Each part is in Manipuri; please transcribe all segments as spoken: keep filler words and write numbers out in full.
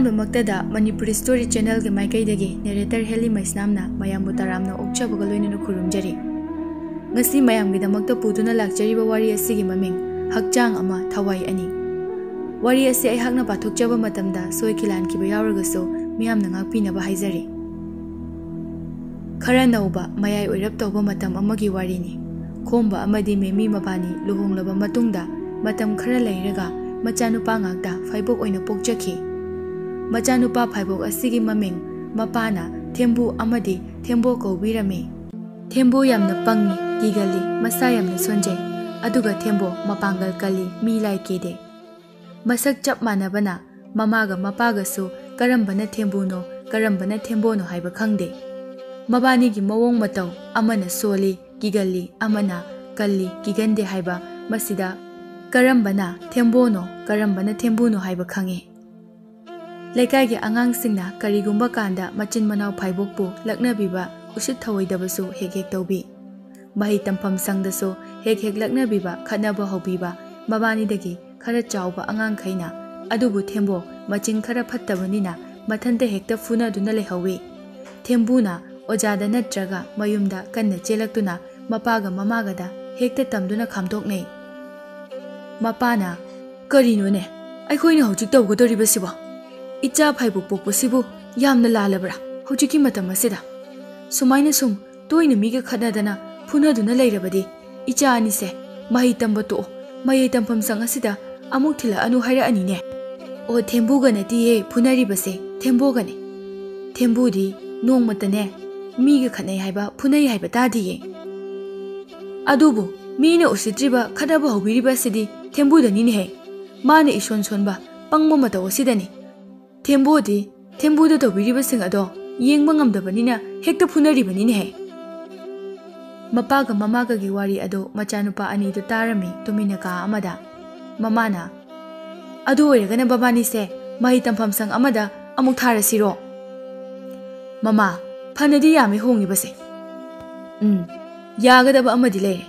ꯑꯍꯥꯟꯕꯃꯛꯇꯗ ꯃꯅꯤꯄꯨꯔꯤ ꯁ꯭ꯇꯣꯔꯤ ꯆꯦꯅꯦꯜꯒꯤ ꯃꯥꯏꯀꯩꯗꯒꯤ ꯅꯦꯔꯦꯇꯔ ꯍꯦꯂꯤ ꯃꯩꯁꯅꯥꯝꯅ ꯃꯌꯥꯝꯕꯨ ꯇꯔꯥꯝꯅ ꯑꯣꯛꯆꯕꯒ ꯂꯣꯏꯅꯅ ꯈꯨꯔꯨꯝꯖꯔꯤ꯫ ꯉꯁꯤ ꯃꯌꯥꯝꯒꯤꯗꯃꯛꯇ ꯄꯨꯗꯨꯅ ꯂꯥꯛꯆꯔꯤꯕ ꯋꯥꯔꯤ ꯑꯁꯤꯒꯤ ꯃꯃꯤꯡ ꯍꯛꯆꯥꯡ ꯑꯃ ꯊꯋꯥꯏ ꯑꯅꯤ꯫ ꯋꯥꯔꯤ ꯑꯁꯤ ꯑꯩꯍꯥꯛꯅ ꯄꯥꯊꯣꯛꯆꯕ ꯃꯇꯝꯗ ꯁꯣꯏꯈꯤ ꯂꯥꯟꯈꯤꯕ ꯌꯥꯎꯔꯒꯁꯨ ꯃꯤꯌꯥꯝꯅ ꯉꯥꯛꯄꯤꯅꯕ ꯍꯥꯏꯖꯔꯤ꯫ ꯈꯔ ꯅꯧꯕ ꯃꯌꯥꯏ ꯑꯣꯏꯔꯞ ꯇꯧꯕ ꯃꯇꯝ ꯑꯃꯒꯤ ꯋꯥꯔꯤꯅꯤ꯫ ꯈꯣꯝꯕ ꯑꯃꯗꯤ ꯃꯦꯃꯤ ꯃꯕꯥꯅꯤ ꯂꯨꯍꯣꯡꯂꯕ ꯃꯇꯨꯡꯗ ꯃꯇꯝ ꯈꯔ ꯂꯩꯔꯒ ꯃꯆꯥꯅꯨꯄꯥ ꯉꯥꯛꯇ ꯐꯥꯏꯕꯣꯛ ꯑꯣꯏꯅ ꯄꯣꯛꯆꯈꯤ꯫ ꯃꯆꯥꯅꯨꯄꯥ ꯐꯥꯏꯕꯣꯛ ꯑꯁꯤꯒꯤ ꯃꯃꯤꯡ ꯃꯄꯥꯅ ꯊꯦꯝꯕꯨ ꯑꯃꯗꯤ ꯊꯦꯝꯕꯣ ꯀꯧꯕꯤꯔꯝꯃꯤ꯫ ꯊꯦꯝꯕꯣ ꯌꯥꯝꯅ ꯄꯪꯉꯤ, ꯀꯤꯒꯜꯂꯤ, ꯃꯁꯥ ꯌꯥꯝꯅ ꯁꯣꯟꯖꯩ꯫ ꯑꯗꯨꯒ ꯊꯦꯝꯕꯣ ꯃꯄꯥꯡꯒꯜ ꯀꯜꯂꯤ, ꯃꯤ ꯂꯥꯏ ꯀꯤꯗꯦ꯫ ꯃꯁꯛ ꯆꯞ ꯃꯥꯟꯅꯕꯅ ꯃꯃꯥꯒ ꯃꯄꯥꯒꯁꯨ ꯀꯔꯝꯕꯅ ꯊꯦꯝꯕꯨꯅꯣ, ꯀꯔꯝꯕꯅ ꯊꯦꯝꯕꯣꯅꯣ ꯍꯥꯏꯕ ꯈꯪꯗꯦ꯫ ꯃꯕꯥꯅꯤꯒꯤ ꯃꯑꯣꯡ ꯃꯇꯧ, ꯑꯃꯅ ꯁꯣꯜꯂꯤ, ꯀꯤꯒꯜꯂꯤ, ꯑꯃꯅ ꯀꯜꯂꯤ, ꯀꯤꯒꯟꯗꯦ ꯍꯥꯏꯕ, ꯃꯁꯤꯗ ꯀꯔꯝꯕꯅ ꯊꯦꯝꯕꯣꯅꯣ, ꯀꯔꯝꯕꯅ ꯊꯦꯝꯕꯨꯅꯣ ꯍꯥꯏꯕ ꯈꯪꯉꯤ꯫ ꯂꯩꯀꯥꯏꯒꯤ ꯑꯉꯥꯡꯁꯤꯡꯅ ꯀꯔꯤꯒꯨꯝꯕ ꯀꯥꯟꯗ ꯃꯆꯤꯟ ꯃꯅꯥꯎ ꯐꯥꯏꯕꯣꯛꯄꯨ ꯂꯛꯅꯕꯤꯕ, ꯎꯁꯤꯠ ꯊꯑꯣꯏꯗꯕꯁꯨ ꯍꯦꯛ ꯍꯦꯛ ꯇꯧꯕꯤ꯫ ꯃꯍꯩ ꯇꯝꯐꯝ ꯁꯪꯗꯁꯨ ꯍꯦꯛ ꯍꯦꯛ ꯂꯛꯅꯕꯤꯕ, ꯈꯠꯅꯕ ꯍꯧꯕꯤꯕ ꯃꯕꯥꯅꯤꯗꯒꯤ ꯈꯔ ꯆꯥꯎꯕ ꯑꯉꯥꯡꯈꯩꯅ꯫ ꯑꯗꯨꯕꯨ ꯊꯦꯝꯕꯣ ꯃꯆꯤꯡ ꯈꯔ ꯐꯠꯇꯕꯅꯤꯅ ꯃꯊꯟꯇ ꯍꯦꯛꯇ ꯐꯨꯅꯗꯨꯅ ꯂꯩꯍꯧꯋꯤ꯫ ꯊꯦꯝꯕꯨꯅ ꯑꯣꯖꯥꯗ ꯅꯠꯇ꯭ꯔꯒ ꯃꯌꯨꯝꯗ ꯀꯟꯅ ꯆꯦꯜꯂꯛꯇꯨꯅ ꯃꯄꯥꯒ ꯃꯃꯥꯒꯗ ꯍꯦꯛꯇ ꯇꯝꯗꯨꯅ ꯈꯥꯝꯗꯣꯛꯅꯩ꯫ ꯃꯄꯥꯅ, "ꯀꯔꯤꯅꯣꯅꯦ ꯑꯩꯈꯣꯏꯅ ꯍꯧꯖꯤꯛ ꯇꯧꯒꯗꯧꯔꯤꯕꯁꯤꯕꯣ? ꯏꯆꯥ ꯐꯥꯏꯕꯣꯛ ꯄꯣꯛꯄꯁꯤꯕꯨ ꯌꯥꯝꯅ ꯂꯥꯜꯂꯕ꯭ꯔꯥ ꯍꯧꯖꯤꯛꯀꯤ ꯃꯇꯝ ꯑꯁꯤꯗ? ꯁꯨꯃꯥꯏꯅ ꯁꯨꯝ ꯇꯣꯏꯅ ꯃꯤꯒ ꯈꯠꯅꯗꯅ ꯐꯨꯅꯗꯨꯅ ꯂꯩꯔꯕꯗꯤ ꯏꯆꯥ ꯑꯅꯤꯁꯦ ꯃꯍꯩ ꯇꯝꯕ ꯇꯣꯛꯑꯣ, ꯃꯍꯩ ꯇꯝꯐꯝ ꯁꯪ ꯑꯁꯤꯗ ꯑꯃꯨꯛ ꯊꯤꯜꯂꯛꯑꯅꯨ ꯍꯥꯏꯔꯛꯑꯅꯤꯅꯦ꯫ ꯑꯣ, ꯊꯦꯝꯕꯨꯒ ꯅꯠꯇꯤꯌꯦ ꯐꯨꯅꯔꯤꯕꯁꯦ, ꯊꯦꯝꯕꯣꯒꯅꯦ꯫ ꯊꯦꯝꯕꯨꯗꯤ ꯅꯣꯡꯃꯇꯅꯦ ꯃꯤꯒ ꯈꯠꯅꯩ ꯍꯥꯏꯕ, ꯐꯨꯅꯩ ꯍꯥꯏꯕ ꯇꯥꯗꯤꯌꯦ꯫ ꯑꯗꯨꯕꯨ ꯃꯤꯅ ꯎꯁꯤꯠꯇ꯭ꯔꯤꯕ, ꯈꯠꯅꯕ ꯍꯧꯕꯤꯔꯤꯕ ꯑꯁꯤꯗꯤ ꯊꯦꯝꯕꯨꯗꯅꯤꯅꯦꯍꯦ꯫ ꯃꯥꯅ ꯏꯁꯣꯟ ꯁꯣꯟꯕ, ꯄꯪꯕ ꯃꯇꯧ ꯑꯁꯤꯗꯅꯤ꯫ ꯊꯦꯝꯕꯨꯗꯤ ꯊꯦꯝꯕꯨꯗ ꯇꯧꯕꯤꯔꯤꯕꯁꯤꯡ ꯑꯗꯣ ꯌꯦꯡꯕ ꯉꯝꯗꯕꯅꯤꯅ ꯍꯦꯛꯇ ꯐꯨꯅꯔꯤꯕꯅꯤꯅꯦꯍꯦ꯫" ꯃꯄꯥꯒ ꯃꯃꯥꯒꯒꯤ ꯋꯥꯔꯤ ꯑꯗꯨ ꯃꯆꯥꯅꯨꯄꯥ ꯑꯅꯤꯗꯨ ꯇꯥꯔꯝꯃꯤ ꯇꯨꯃꯤꯟꯅ ꯀꯥ ꯑꯃꯗ꯫ ꯃꯃꯥꯅ, "ꯑꯗꯨ ꯑꯣꯏꯔꯒꯅ ꯃꯕꯥꯅꯤꯁꯦ ꯃꯍꯩ ꯇꯝꯐꯝ ꯁꯪ ꯑꯃꯗ ꯑꯃꯨꯛ ꯊꯥꯔꯁꯤꯔꯣ?" "ꯃꯃꯥ, ꯐꯅꯗꯤ ꯌꯥꯝꯃꯤ ꯍꯣꯡꯉꯤꯕꯁꯦ꯫" "ꯎꯝ, ꯌꯥꯒꯗꯕ ꯑꯃꯗꯤ ꯂꯩꯔꯦ꯫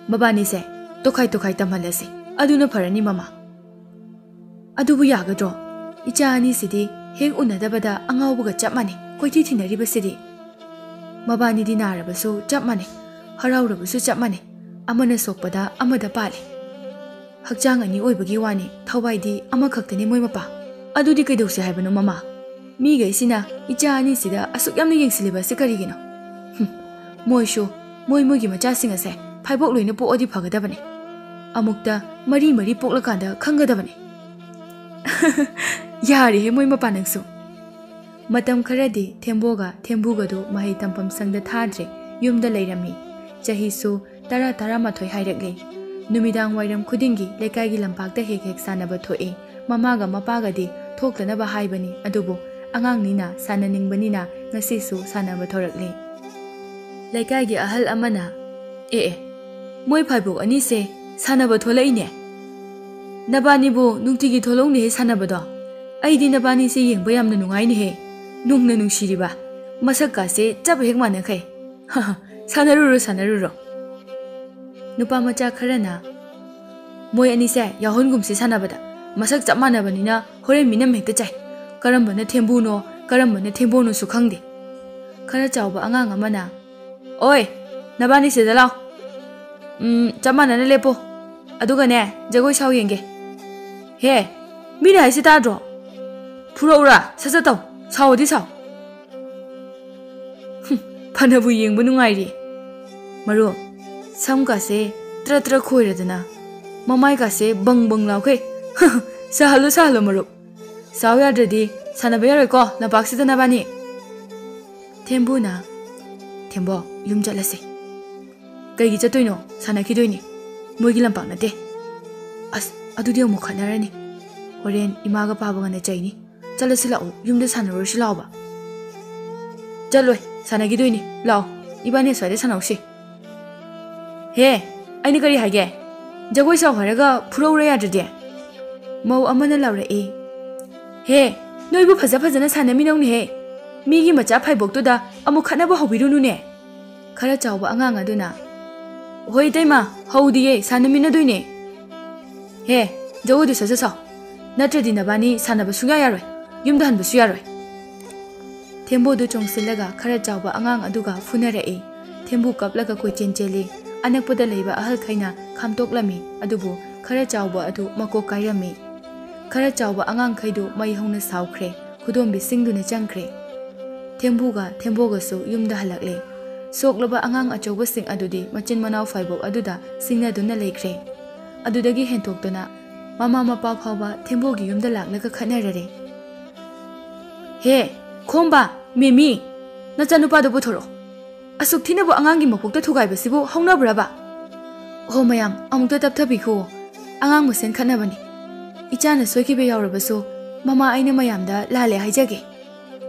ꯃꯕꯥꯅꯤꯁꯦ ꯇꯣꯈꯥꯏ ꯇꯣꯈꯥꯏ ꯇꯝꯍꯜꯂꯁꯤ꯫ ꯑꯗꯨꯅ ꯐꯔꯅꯤ ꯃꯃꯥ꯫" "ꯑꯗꯨꯕꯨ ꯌꯥꯒꯗ꯭ꯔꯣ? ꯏꯆꯥ ꯑꯅꯤꯁꯤꯗꯤ ꯍꯦꯛ ꯎꯅꯗꯕꯗ ꯑꯉꯥꯎꯕꯒ ꯆꯞ ꯃꯥꯟꯅꯩ ꯀꯣꯏꯊꯤ ꯊꯤꯅꯔꯤꯕꯁꯤꯗꯤ꯫ ꯃꯕꯥꯅꯤꯗꯤ ꯅꯥꯔꯕꯁꯨ ꯆꯞ ꯃꯥꯟꯅꯩ, ꯍꯔꯥꯎꯔꯕꯁꯨ ꯆꯞ ꯃꯥꯟꯅꯩ, ꯑꯃꯅ ꯁꯣꯛꯄꯗ ꯑꯃꯗ ꯄꯥꯜꯂꯤ꯫ ꯍꯛꯆꯥꯡ ꯑꯅꯤ ꯑꯣꯏꯕꯒꯤ ꯋꯥꯅꯤ, ꯊꯋꯥꯏꯗꯤ ꯑꯃꯈꯛꯇꯅꯤ ꯃꯣꯏ ꯃꯄꯥ꯫ ꯑꯗꯨꯗꯤ ꯀꯩꯗꯧꯁꯦ ꯍꯥꯏꯕꯅꯣ ꯃꯃꯥ? ꯃꯤꯈꯩꯁꯤꯅ ꯏꯆꯥ ꯑꯅꯤꯁꯤꯗ ꯑꯁꯨꯛ ꯌꯥꯝꯅ ꯌꯦꯡꯁꯤꯜꯂꯤꯕ ꯑꯁꯤ ꯀꯔꯤꯒꯤꯅꯣ? ꯍꯨꯝ, ꯃꯣꯏꯁꯨ ꯃꯣꯏ ꯃꯣꯏꯒꯤ ꯃꯆꯥꯁꯤꯡ ꯑꯁꯦ ꯐꯥꯏꯕꯣꯛ ꯂꯣꯏꯅ ꯄꯣꯛꯑꯗꯤ ꯐꯒꯗꯕꯅꯤ꯫ ꯑꯃꯨꯛꯇ ꯃꯔꯤ ꯃꯔꯤ ꯄꯣꯛꯂꯀꯥꯟꯗ ꯈꯪꯒꯗꯕꯅꯤ꯫ ꯌꯥꯔꯦꯍꯦ ꯃꯣꯏ ꯃꯄꯥ ꯅꯪꯁꯨ꯫ ꯃꯇꯝ ꯈꯔꯗꯤ ꯊꯦꯝꯕꯣꯒ ꯊꯦꯝꯕꯨꯒꯗꯨ ꯃꯍꯩ ꯇꯝꯐꯝ ꯁꯪꯗ ꯊꯥꯗ꯭ꯔꯦ, ꯌꯨꯝꯗ ꯂꯩꯔꯝꯃꯤ꯫ ꯆꯍꯤꯁꯨ ꯇꯔꯥ ꯇꯔꯥꯃꯥꯊꯣꯏ ꯍꯥꯏꯔꯛꯂꯦ꯫ ꯅꯨꯃꯤꯗꯥꯡ ꯋꯥꯏꯔꯝ ꯈꯨꯗꯤꯡꯒꯤ ꯂꯩꯀꯥꯏꯒꯤ ꯂꯝꯄꯥꯛꯇ ꯍꯦꯛ ꯍꯦꯛ ꯁꯥꯟꯅꯕ ꯊꯣꯛꯏ꯫ ꯃꯃꯥꯒ ꯃꯄꯥꯒꯗꯤ ꯊꯣꯛꯇꯅꯕ ꯍꯥꯏꯕꯅꯤ, ꯑꯗꯨꯕꯨ ꯑꯉꯥꯡꯅꯤꯅ ꯁꯥꯟꯅꯅꯤꯡꯕꯅꯤꯅ ꯉꯁꯤꯁꯨ ꯁꯥꯟꯅꯕ ꯊꯣꯔꯛꯂꯦ꯫ ꯂꯩꯀꯥꯏꯒꯤ ꯑꯍꯜ ꯑꯃꯅ, "ꯑꯦ ꯑꯦ, ꯃꯣꯏ ꯐꯥꯏꯕꯣꯛ ꯑꯅꯤꯁꯦ ꯁꯥꯟꯅꯕ ꯊꯣꯛꯂꯛꯏꯅꯦ꯫ ꯅꯕꯥꯅꯤꯕꯨ ꯅꯨꯡꯇꯤꯒꯤ ꯊꯣꯛꯂꯛꯎꯅꯦꯍꯦ ꯁꯥꯟꯅꯕꯗꯣ꯫ ꯑꯩꯗꯤ ꯅꯕꯥꯅꯤꯁꯦ ꯌꯦꯡꯕ ꯌꯥꯝꯅ ꯅꯨꯡꯉꯥꯏꯅꯦꯍꯦ꯫ ꯅꯨꯡꯅ ꯅꯨꯡꯁꯤꯔꯤꯕ꯫ ꯃꯁꯛꯀꯥꯁꯦ ꯆꯞ ꯍꯦꯛ ꯃꯥꯟꯅꯈꯩ꯫ ꯁꯥꯟꯅꯔꯨꯔꯣ, ꯁꯥꯟꯅꯔꯨꯔꯣ꯫" ꯅꯨꯄꯥ ꯃꯆꯥ ꯈꯔꯅ, "ꯃꯣꯏ ꯑꯅꯤꯁꯦ ꯌꯥꯎꯍꯟꯒꯨꯝꯁꯤ ꯁꯥꯟꯅꯕꯗ꯫ ꯃꯁꯛ ꯆꯞ ꯃꯥꯟꯅꯕꯅꯤꯅ ꯍꯣꯔꯦꯟ ꯃꯤꯅꯝ ꯍꯦꯛꯇ ꯆꯥꯏ꯫ ꯀꯔꯝꯕꯅ ꯊꯦꯝꯕꯨꯅꯣ, ꯀꯔꯝꯕꯅ ꯊꯦꯝꯕꯣꯅꯣꯁꯨ ꯈꯪꯗꯦ꯫" ꯈꯔ ꯆꯥꯎꯕ ꯑꯉꯥꯡ ꯑꯃꯅ, "ꯑꯣꯏ, ꯅꯕꯥꯅꯤ ꯁꯤꯗ ꯂꯥꯎ꯫ ꯎꯝ, ꯆꯞ ꯃꯥꯟꯅꯅ ꯂꯦꯞꯄꯣ꯫ ꯑꯗꯨꯒꯅꯦ, ꯖꯒꯣꯏ ꯁꯥꯎ ꯌꯦꯡꯒꯦ꯫ ꯍꯦ, ꯃꯤꯅ ꯍꯥꯏꯁꯤ ꯇꯥꯗ꯭ꯔꯣ? ꯐꯨꯔꯛꯎꯔꯥ? ꯁꯠ ꯁꯠ ꯇꯧ꯫ ꯁꯥꯎꯑꯣꯗꯤ ꯁꯥꯎ꯫" ꯍꯨꯝ, ꯐꯅꯕꯨ ꯌꯦꯡꯕ ꯅꯨꯡꯉꯥꯏꯔꯤ꯫ ꯃꯔꯨꯞ, ꯁꯝꯒꯁꯦ ꯇ꯭ꯔ ꯇ꯭ꯔ ꯈꯣꯏꯔꯗꯅ, ꯃꯃꯥꯏꯒꯁꯦ ꯕꯪ ꯕꯪ ꯂꯥꯎꯈꯩ꯫ ꯁꯥꯍꯜꯂꯣ, ꯁꯥꯍꯜꯂꯣ ꯃꯔꯨꯞ꯫ ꯁꯥꯎ ꯌꯥꯗ꯭ꯔꯗꯤ ꯁꯥꯟꯅꯕ ꯌꯥꯔꯣꯏꯀꯣ ꯂꯝꯄꯥꯛꯁꯤꯗ ꯅꯕꯥꯅꯤ꯫ ꯊꯦꯝꯕꯨꯅ, "ꯊꯦꯝꯕꯣ, ꯌꯨꯝ ꯆꯠꯂꯁꯦ꯫" "ꯀꯩꯒꯤ ꯆꯠꯇꯣꯏꯅꯣ? ꯁꯥꯟꯅꯈꯤꯗꯣꯏꯅꯤ꯫ ꯃꯣꯏꯒꯤ ꯂꯝꯄꯥꯛ ꯅꯠꯇꯦ꯫" "ꯑꯁ, ꯑꯗꯨꯗꯤ ꯑꯃꯨꯛ ꯈꯠꯅꯔꯅꯤ꯫ ꯍꯣꯔꯦꯟ ꯏꯃꯥꯒ ꯄꯥꯕꯒꯅ ꯆꯩꯅꯤ꯫ ꯆꯠꯂꯁꯤ ꯂꯥꯛꯑꯣ, ꯌꯨꯝꯗ ꯁꯥꯟꯅꯔꯨꯔꯁꯤ ꯂꯥꯛꯑꯣꯕ꯫" "ꯆꯠꯂꯣꯏ, ꯁꯥꯟꯅꯈꯤꯗꯣꯏꯅꯤ꯫ ꯂꯥꯛꯑꯣ, ꯏꯕꯥꯅꯤ ꯑꯁ꯭ꯋꯥꯏꯗ ꯁꯥꯟꯅꯧꯁꯤ꯫" "ꯍꯦ, ꯑꯩꯅ ꯀꯔꯤ ꯍꯥꯏꯒꯦ? ꯖꯒꯣꯏ ꯁꯥꯎ ꯍꯥꯏꯔꯒ ꯐꯨꯔꯧꯔ ꯌꯥꯗ꯭ꯔꯗꯤ?" ꯃꯧ ꯑꯃꯅ ꯂꯥꯎꯔꯛꯏ꯫ "ꯍꯦ, ꯅꯣꯏꯕꯨ ꯐꯖ ꯐꯖꯅ ꯁꯥꯟꯅꯃꯤꯟꯅꯧꯅꯦꯍꯦ꯫ ꯃꯤꯒꯤ ꯃꯆꯥ ꯐꯥꯏꯕꯣꯛꯇꯨꯗ ꯑꯃꯨꯛ ꯈꯠꯅꯕ ꯍꯧꯕꯤꯔꯨꯅꯨꯅꯦ꯫" ꯈꯔ ꯆꯥꯎꯕ ꯑꯉꯥꯡ ꯑꯗꯨꯅ, "ꯍꯣꯏ ꯏꯇꯩꯃ, ꯍꯧꯗꯤꯌꯦ, ꯁꯥꯟꯅꯃꯤꯟꯅꯗꯣꯏꯅꯦ꯫" "ꯍꯦ, ꯖꯒꯣꯏꯗꯨ ꯁꯠ ꯁꯠ ꯁꯥꯎ, ꯅꯠꯇ꯭ꯔꯗꯤ ꯅꯕꯥꯅꯤ ꯁꯥꯟꯅꯕ ꯁꯨꯡꯌꯥ ꯌꯥꯔꯣꯏ꯫ ꯌꯨꯝꯗ ꯍꯟꯕꯁꯨ ꯌꯥꯔꯣꯏ꯫ ꯊꯦꯝꯕꯨꯗꯨ ꯆꯣꯡꯁꯤꯜꯂꯒ ꯈꯔ ꯆꯥꯎꯕ ꯑꯉꯥꯡ ꯑꯗꯨꯒ ꯐꯨꯅꯔꯛꯏ꯫ ꯊꯦꯝꯕꯨ ꯀꯞꯂꯒ ꯀꯣꯏꯆꯦꯟ ꯆꯦꯜꯂꯤ꯫ ꯑꯅꯛꯄꯗ ꯂꯩꯕ ꯑꯍꯜꯈꯩꯅ ꯈꯥꯝꯇꯣꯛꯂꯝꯃꯤ, ꯑꯗꯨꯕꯨ ꯈꯔ ꯆꯥꯎꯕ ꯑꯗꯨ ꯃꯀꯣꯛ ꯀꯥꯏꯔꯝꯃꯤ꯫ ꯈꯔ ꯆꯥꯎꯕ ꯑꯉꯥꯡꯈꯩꯗꯨ ꯃꯩ ꯍꯧꯅ ꯁꯥꯎꯈ꯭ꯔꯦ꯫ ꯈꯨꯗꯣꯝꯕꯤ ꯁꯤꯡꯗꯨꯅ ꯆꯪꯈ꯭ꯔꯦ꯫ ꯊꯦꯝꯕꯨꯒ ꯊꯦꯝꯕꯣꯒꯁꯨ ꯌꯨꯝꯗ ꯍꯜꯂꯛꯂꯦ꯫ ꯁꯣꯛꯂꯕ ꯑꯉꯥꯡ ꯑꯆꯧꯕꯁꯤꯡ ꯑꯗꯨꯗꯤ ꯃꯆꯤꯟ ꯃꯅꯥꯎ ꯐꯥꯏꯕꯣꯛ ꯑꯗꯨꯗ ꯁꯤꯡꯅꯗꯨꯅ ꯂꯩꯈ꯭ꯔꯦ꯫ ꯑꯗꯨꯗꯒꯤ ꯍꯦꯟꯇꯣꯛꯇꯨꯅ ꯃꯃꯥ ꯃꯄꯥ ꯐꯥꯎꯕ ꯊꯦꯝꯕꯣꯒꯤ ꯌꯨꯝꯗ ꯂꯥꯛꯂꯒ ꯈꯠꯅꯔꯔꯦ꯫ "ꯍꯦ, ꯈꯣꯝꯕ, ꯃꯦꯃꯤ, ꯅꯆꯥꯅꯨꯄꯥꯗꯨ ꯄꯨꯊꯣꯔꯛꯑꯣ꯫ ꯑꯁꯨꯛ ꯊꯤꯅꯕꯨ ꯑꯉꯥꯡꯒꯤ ꯃꯀꯣꯛꯇ ꯊꯨꯒꯥꯏꯕꯁꯤꯕꯨ ꯍꯧꯅꯕ꯭ꯔꯕ?" "ꯑꯣꯍꯣ ꯃꯌꯥꯝ, ꯑꯃꯨꯛꯇ ꯇꯞꯊꯕꯤꯈꯣ꯫ ꯑꯉꯥꯡ ꯃꯁꯦꯟ ꯈꯠꯅꯕꯅꯤ꯫ ꯏꯆꯥꯅ ꯁꯣꯏꯈꯤꯕ ꯌꯥꯎꯔꯕꯁꯨ ꯃꯃꯥ ꯑꯩꯅ ꯃꯌꯥꯝꯗ ꯂꯥꯜꯂꯦ ꯍꯥꯏꯖꯒꯦ꯫"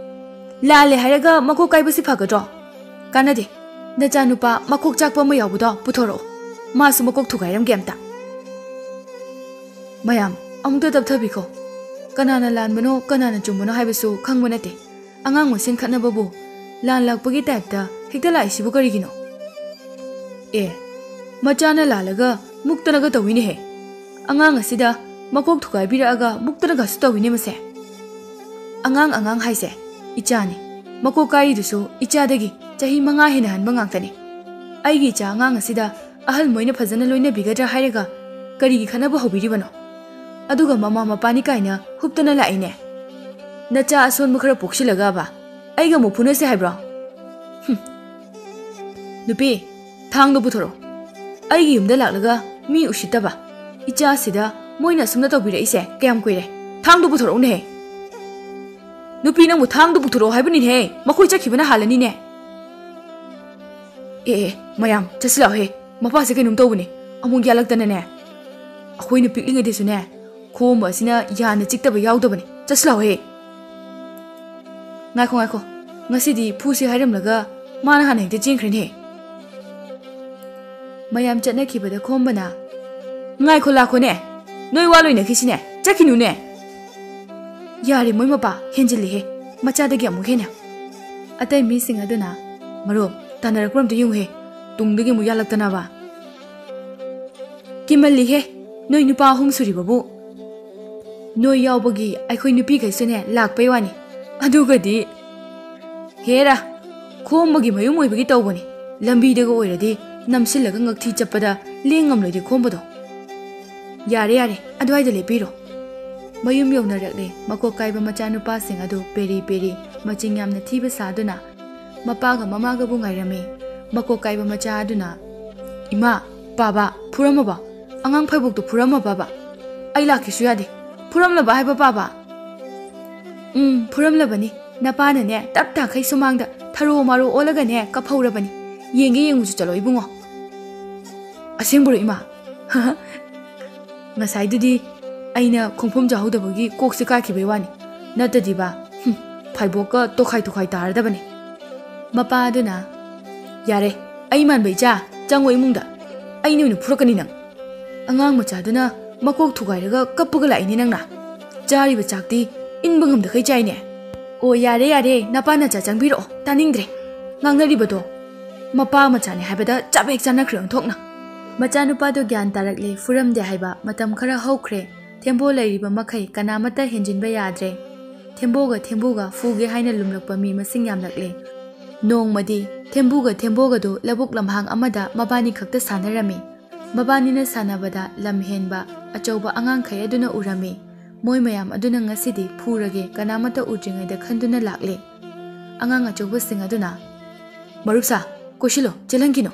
"ꯂꯥꯜꯂꯦ ꯍꯥꯏꯔꯒ ꯃꯀꯣꯛ ꯀꯥꯏꯕꯁꯤ ꯐꯒꯗ꯭ꯔꯣ? ꯀꯥꯟꯅꯗꯦ꯫ ꯅꯆꯥꯅꯨꯄꯥ ꯃꯀꯣꯛ ꯆꯥꯛꯄ ꯑꯃ ꯌꯥꯎꯕꯗꯣ ꯄꯨꯊꯣꯔꯛꯑꯣ꯫ ꯃꯥꯁꯨ ꯃꯀꯣꯛ ꯊꯨꯒꯥꯏꯔꯝꯒꯦ ꯑꯝꯇ꯫" "ꯃꯌꯥꯝ, ꯑꯃꯨꯛꯇ ꯇꯞꯊꯕꯤꯈꯣ꯫ ꯀꯅꯥꯅ ꯂꯥꯟꯕꯅꯣ, ꯀꯅꯥꯅ ꯆꯨꯝꯕꯅꯣ ꯍꯥꯏꯕꯁꯨ ꯈꯪꯕ ꯅꯠꯇꯦ꯫ ꯑꯉꯥꯡ ꯃꯁꯦꯟ ꯈꯠꯅꯕꯕꯨ ꯂꯥꯟ ꯂꯥꯛꯄꯒꯤ ꯇꯥꯏꯞꯇ ꯍꯦꯛꯇ ꯂꯥꯛꯏꯁꯤꯕꯨ ꯀꯔꯤꯒꯤꯅꯣ?" "ꯑꯦ, ꯃꯆꯥꯅ ꯂꯥꯜꯂꯒ ꯃꯨꯛꯇꯅꯒ ꯇꯧꯏꯅꯦꯍꯦ꯫ ꯑꯉꯥꯡ ꯑꯁꯤꯗ ꯃꯀꯣꯛ ꯊꯨꯒꯥꯏꯕꯤꯔꯛꯑꯒ ꯃꯨꯛꯇꯅꯒꯁꯨ ꯇꯧꯏꯅꯦ ꯃꯁꯦ꯫" "ꯑꯉꯥꯡ ꯑꯉꯥꯡ ꯍꯥꯏꯁꯦ ꯏꯆꯥꯅꯤ꯫ ꯃꯀꯣꯛ ꯀꯥꯏꯔꯤꯗꯨꯁꯨ ꯏꯆꯥꯗꯒꯤ ꯆꯍꯤ ꯃꯉꯥ ꯍꯦꯟꯅ ꯍꯟꯕ ꯉꯥꯛꯇꯅꯤ꯫ ꯑꯩꯒꯤ ꯏꯆꯥ ꯑꯉꯥꯡ ꯑꯁꯤꯗ ꯑꯍꯜ ꯃꯣꯏꯅ ꯐꯖꯅ ꯂꯣꯏꯅꯕꯤꯒꯗ꯭ꯔꯥ ꯍꯥꯏꯔꯒ ꯀꯔꯤꯒꯤ ꯈꯠꯅꯕ ꯍꯧꯕꯤꯔꯤꯕꯅꯣ? ꯑꯗꯨꯒ ꯃꯃꯥ ꯃꯄꯥꯅꯤ ꯀꯥꯏꯅ ꯍꯨꯞꯇꯅ ꯂꯥꯛꯏꯅꯦ꯫ ꯅꯆꯥ ꯑꯁꯣꯟꯕ ꯈꯔ ꯄꯣꯛꯁꯤꯜꯂꯒꯕ ꯑꯩꯒ ꯑꯃꯨꯛ ꯐꯨꯅꯁꯦ ꯍꯥꯏꯕ꯭ꯔꯣ? ꯍꯨꯝ꯫ ꯅꯨꯄꯤ, ꯊꯥꯡꯗꯣ ꯄꯨꯊꯣꯔꯛꯑꯣ꯫ ꯑꯩꯒꯤ ꯌꯨꯝꯗ ꯂꯥꯛꯂꯒ ꯃꯤ ꯎꯁꯤꯠꯇꯕ꯫ ꯏꯆꯥꯁꯤꯗ ꯃꯣꯏꯅ ꯑꯁꯨꯝꯅ ꯇꯧꯕꯤꯔꯛꯏꯁꯦ ꯀꯌꯥꯝ ꯀꯨꯏꯔꯦ? ꯊꯥꯡꯗꯣ ꯄꯨꯊꯣꯔꯛꯎꯅꯦꯍꯦ꯫" "ꯅꯨꯄꯤ, ꯅꯪꯕꯨ ꯊꯥꯡꯗꯣ ꯄꯨꯊꯣꯔꯛꯑꯣ ꯍꯥꯏꯕꯅꯤꯅꯦꯍꯦ, ꯃꯈꯣꯏ ꯆꯠꯈꯤꯕꯅ ꯍꯥꯜꯂꯅꯤꯅꯦ꯫" "ꯑꯦ ꯑꯦ, ꯃꯌꯥꯝ, ꯆꯠꯁꯤ ꯂꯥꯛꯑꯣꯍꯦ꯫ ꯃꯄꯥꯁꯦ ꯀꯩꯅꯣꯝ ꯇꯧꯕꯅꯦ, ꯑꯃꯨꯛ ꯌꯥꯜꯂꯛꯇꯅꯅꯦ꯫ ꯑꯩꯈꯣꯏꯅ ꯄꯤꯛꯂꯤꯉꯩꯗꯁꯨꯅꯦ, ꯈꯣꯝꯕ ꯑꯁꯤꯅ ꯌꯥꯅ ꯆꯤꯛꯇꯕ ꯌꯥꯎꯗꯕꯅꯦ꯫ ꯆꯠꯁꯤ ꯂꯥꯛꯑꯣꯍꯦ꯫" "ꯉꯥꯏꯈꯣ, ꯉꯥꯏꯈꯣ꯫ ꯉꯁꯤꯗꯤ ꯐꯨꯁꯤ ꯍꯥꯏꯔꯝꯂꯒ ꯃꯥꯅ ꯍꯥꯟꯅ ꯍꯦꯛꯇ ꯆꯦꯟꯈ꯭ꯔꯦꯅꯦ꯫" ꯃꯌꯥꯝ ꯆꯠꯅꯈꯤꯕꯗ ꯈꯣꯝꯕꯅ, "ꯉꯥꯏꯈꯣ ꯂꯥꯛꯈꯣꯅꯦ꯫ ꯅꯣꯏ ꯋꯥ ꯂꯣꯏꯅꯈꯤꯁꯤꯅꯦ꯫ ꯆꯠꯈꯤꯅꯨꯅꯦ꯫" "ꯌꯥꯔꯦ ꯃꯣꯏ ꯃꯄꯥ, ꯍꯦꯟꯖꯤꯜꯂꯤꯍꯦ꯫ ꯃꯆꯥꯗꯒꯤ ꯑꯃꯨꯛ ꯍꯦꯟꯅ꯫" ꯑꯇꯩ ꯃꯤꯁꯤꯡ ꯑꯗꯨꯅ, "ꯃꯔꯨꯞ, ꯇꯥꯟꯅꯔꯛꯄ꯭ꯔ ꯑꯝꯇ ꯌꯦꯡꯉꯨꯍꯦ꯫ ꯇꯨꯡꯗꯒꯤ ꯑꯃꯨꯛ ꯌꯥꯜꯂꯛꯇꯅꯕ꯫" "ꯀꯤꯃꯜꯂꯤꯍꯦ, ꯅꯣꯏ ꯅꯨꯄꯥ ꯑꯍꯨꯝ ꯁꯨꯔꯤꯕꯕꯨ꯫" ꯅꯣꯏ ꯌꯥꯎꯕꯒꯤ ꯑꯩꯈꯣꯏ ꯅꯨꯄꯤꯈꯩꯁꯨꯅꯦ ꯂꯥꯛꯄꯩ ꯋꯥꯅꯤ꯫ ꯑꯗꯨꯒꯗꯤ ꯍꯦꯔꯥ, ꯈꯣꯝꯕꯒꯤ ꯃꯌꯨꯝ ꯑꯣꯏꯕꯒꯤ ꯇꯧꯕꯅꯤ꯫ ꯂꯝꯕꯤꯗꯒ ꯑꯣꯏꯔꯗꯤ ꯅꯝꯁꯤꯜꯂꯒ ꯉꯛꯊꯤ ꯆꯠꯄꯗ ꯂꯦꯡꯉꯝꯂꯣꯏꯗꯦ ꯈꯣꯝꯕꯗꯣ꯫ ꯌꯥꯔꯦ ꯌꯥꯔꯦ, ꯑꯗꯨꯋꯥꯏꯗ ꯂꯦꯞꯄꯤꯔꯣ꯫ ꯃꯌꯨꯝ ꯌꯧꯅꯔꯛꯂꯦ꯫ ꯃꯀꯣꯛ ꯀꯥꯏꯕ ꯃꯆꯥꯅꯨꯄꯥꯁꯤꯡ ꯑꯗꯨ ꯄꯦꯔꯤ ꯄꯦꯔꯤ, ꯃꯆꯤꯡ ꯌꯥꯝꯅ ꯊꯤꯕ ꯁꯥꯗꯨꯅ ꯃꯄꯥꯒ ꯃꯃꯥꯒꯕꯨ ꯉꯥꯏꯔꯝꯃꯤ꯫ ꯃꯀꯣꯛ ꯀꯥꯏꯕ ꯃꯆꯥ ꯑꯗꯨꯅ, "ꯏꯃꯥ, ꯄꯥꯕ, ꯐꯨꯔꯝꯃꯕ? ꯑꯉꯥꯡ ꯐꯩꯕꯣꯛꯇꯨ ꯐꯨꯔꯝꯃꯕꯕ? ꯑꯩ ꯂꯥꯛꯀꯦꯁꯨ ꯌꯥꯗꯦ꯫ ꯐꯨꯔꯝꯂꯕ ꯍꯥꯏꯕ, ꯄꯥꯕ?" "ꯎꯝ, ꯐꯨꯔꯝꯂꯕꯅꯤ꯫ ꯅꯄꯥꯅꯅꯦ, ꯇꯞ ꯇꯥꯈꯩ ꯁꯨꯃꯥꯡꯗ ꯊꯔꯣ ꯃꯥꯔꯣ ꯑꯣꯜꯂꯒꯅꯦ ꯀꯞꯍꯧꯔꯕꯅꯤ꯫ ꯌꯦꯡꯒꯦ ꯌꯦꯡꯉꯨꯁꯨ ꯆꯠꯂꯣ ꯏꯕꯨꯡꯉꯣ꯫ ꯑꯁꯦꯡꯕꯔꯣ ꯏꯃꯥ?" "ꯉꯁꯥꯏꯗꯨꯗꯤ ꯑꯩꯅ ꯈꯣꯡꯐꯝ ꯆꯥꯍꯧꯗꯕꯒꯤ ꯀꯣꯛꯁꯦ ꯀꯥꯏꯈꯤꯕꯩ ꯋꯥꯅꯤ꯫ ꯅꯠꯇꯗꯤꯕ, ꯍꯨꯝ, ꯐꯥꯏꯕꯣꯛꯀ ꯇꯣꯈꯥꯏ ꯇꯣꯈꯥꯏ ꯇꯥꯔꯗꯕꯅꯤ꯫" ꯃꯄꯥ ꯑꯗꯨꯅ, "ꯌꯥꯔꯦ, ꯑꯩ ꯃꯥꯟꯕ ꯏꯆꯥ, ꯆꯪꯉꯣ ꯏꯃꯨꯡꯗ꯫ ꯑꯩꯅ ꯑꯣꯏꯅ ꯐꯨꯔꯛꯀꯅꯤ ꯅꯪ꯫ ꯑꯉꯥꯡ ꯃꯆꯥꯗꯨꯅ ꯃꯀꯣꯛ ꯊꯨꯒꯥꯏꯔꯒ ꯀꯞꯄꯒ ꯂꯥꯛꯏꯅꯦ ꯅꯪꯅ꯫ ꯆꯥꯔꯤꯕ ꯆꯥꯛꯇꯤ ꯏꯟꯕ ꯉꯝꯗꯈꯩ ꯆꯥꯏꯅꯦ꯫ ꯑꯣ, ꯌꯥꯔꯦ, ꯌꯥꯔꯦ, ꯅꯄꯥ ꯅꯆꯥ ꯆꯪꯕꯤꯔꯛꯑꯣ, ꯇꯥꯅꯤꯡꯗ꯭ꯔꯦ꯫ ꯉꯥꯡꯅꯔꯤꯕꯗꯣ ꯃꯄꯥ ꯃꯆꯥꯅꯦ ꯍꯥꯏꯕꯗ ꯆꯞ ꯍꯦꯛ ꯆꯥꯟꯅꯈ꯭ꯔꯦ ꯑꯣꯟꯊꯣꯛꯅ꯫" ꯃꯆꯥꯅꯨꯄꯥꯗꯣ ꯒ꯭ꯌꯥꯟ ꯇꯥꯔꯛꯂꯦ, ꯐꯨꯔꯝꯗꯦ ꯍꯥꯏꯕ꯫ ꯃꯇꯝ ꯈꯔ ꯍꯧꯈ꯭ꯔꯦ꯫ ꯊꯦꯝꯕꯣ ꯂꯩꯔꯤꯕ ꯃꯈꯩ ꯀꯅꯥꯃꯠꯇ ꯍꯦꯟꯖꯤꯟꯕ ꯌꯥꯗ꯭ꯔꯦ꯫ ꯊꯦꯝꯕꯣꯒ ꯊꯦꯝꯕꯨꯒ ꯐꯨꯒꯦ ꯍꯥꯏꯅ ꯂꯨꯝꯂꯛꯄ ꯃꯤ ꯃꯁꯤꯡ ꯌꯥꯝꯂꯛꯂꯦ꯫ ꯅꯣꯡꯃꯗꯤ ꯊꯦꯝꯕꯨꯒ ꯊꯦꯝꯕꯣꯒꯗꯨ ꯂꯧꯕꯨꯛ ꯂꯝꯍꯥꯡ ꯑꯃꯗ ꯃꯕꯥꯅꯤ ꯈꯛꯇ ꯁꯥꯟꯅꯔꯝꯃꯤ꯫ ꯃꯕꯥꯅꯤꯅ ꯁꯥꯟꯅꯕꯗ ꯂꯝ ꯍꯦꯟꯕ ꯑꯆꯧꯕ ꯑꯉꯥꯡꯈꯩ ꯑꯗꯨꯅ ꯎꯔꯝꯃꯤ꯫ ꯃꯣꯏ ꯃꯌꯥꯝ ꯑꯗꯨꯅ ꯉꯁꯤꯗꯤ ꯐꯨꯔꯒꯦ ꯀꯅꯥꯃꯠꯇ ꯎꯗ꯭ꯔꯤꯉꯩꯗ ꯈꯟꯗꯨꯅ ꯂꯥꯛꯂꯦ꯫ ꯑꯉꯥꯡ ꯑꯆꯧꯕꯁꯤꯡ ꯑꯗꯨꯅ, "ꯃꯔꯨꯞꯁꯥ, ꯀꯣꯏꯁꯤꯜꯂꯣ, ꯆꯦꯜꯍꯟꯈꯤꯅꯣ꯫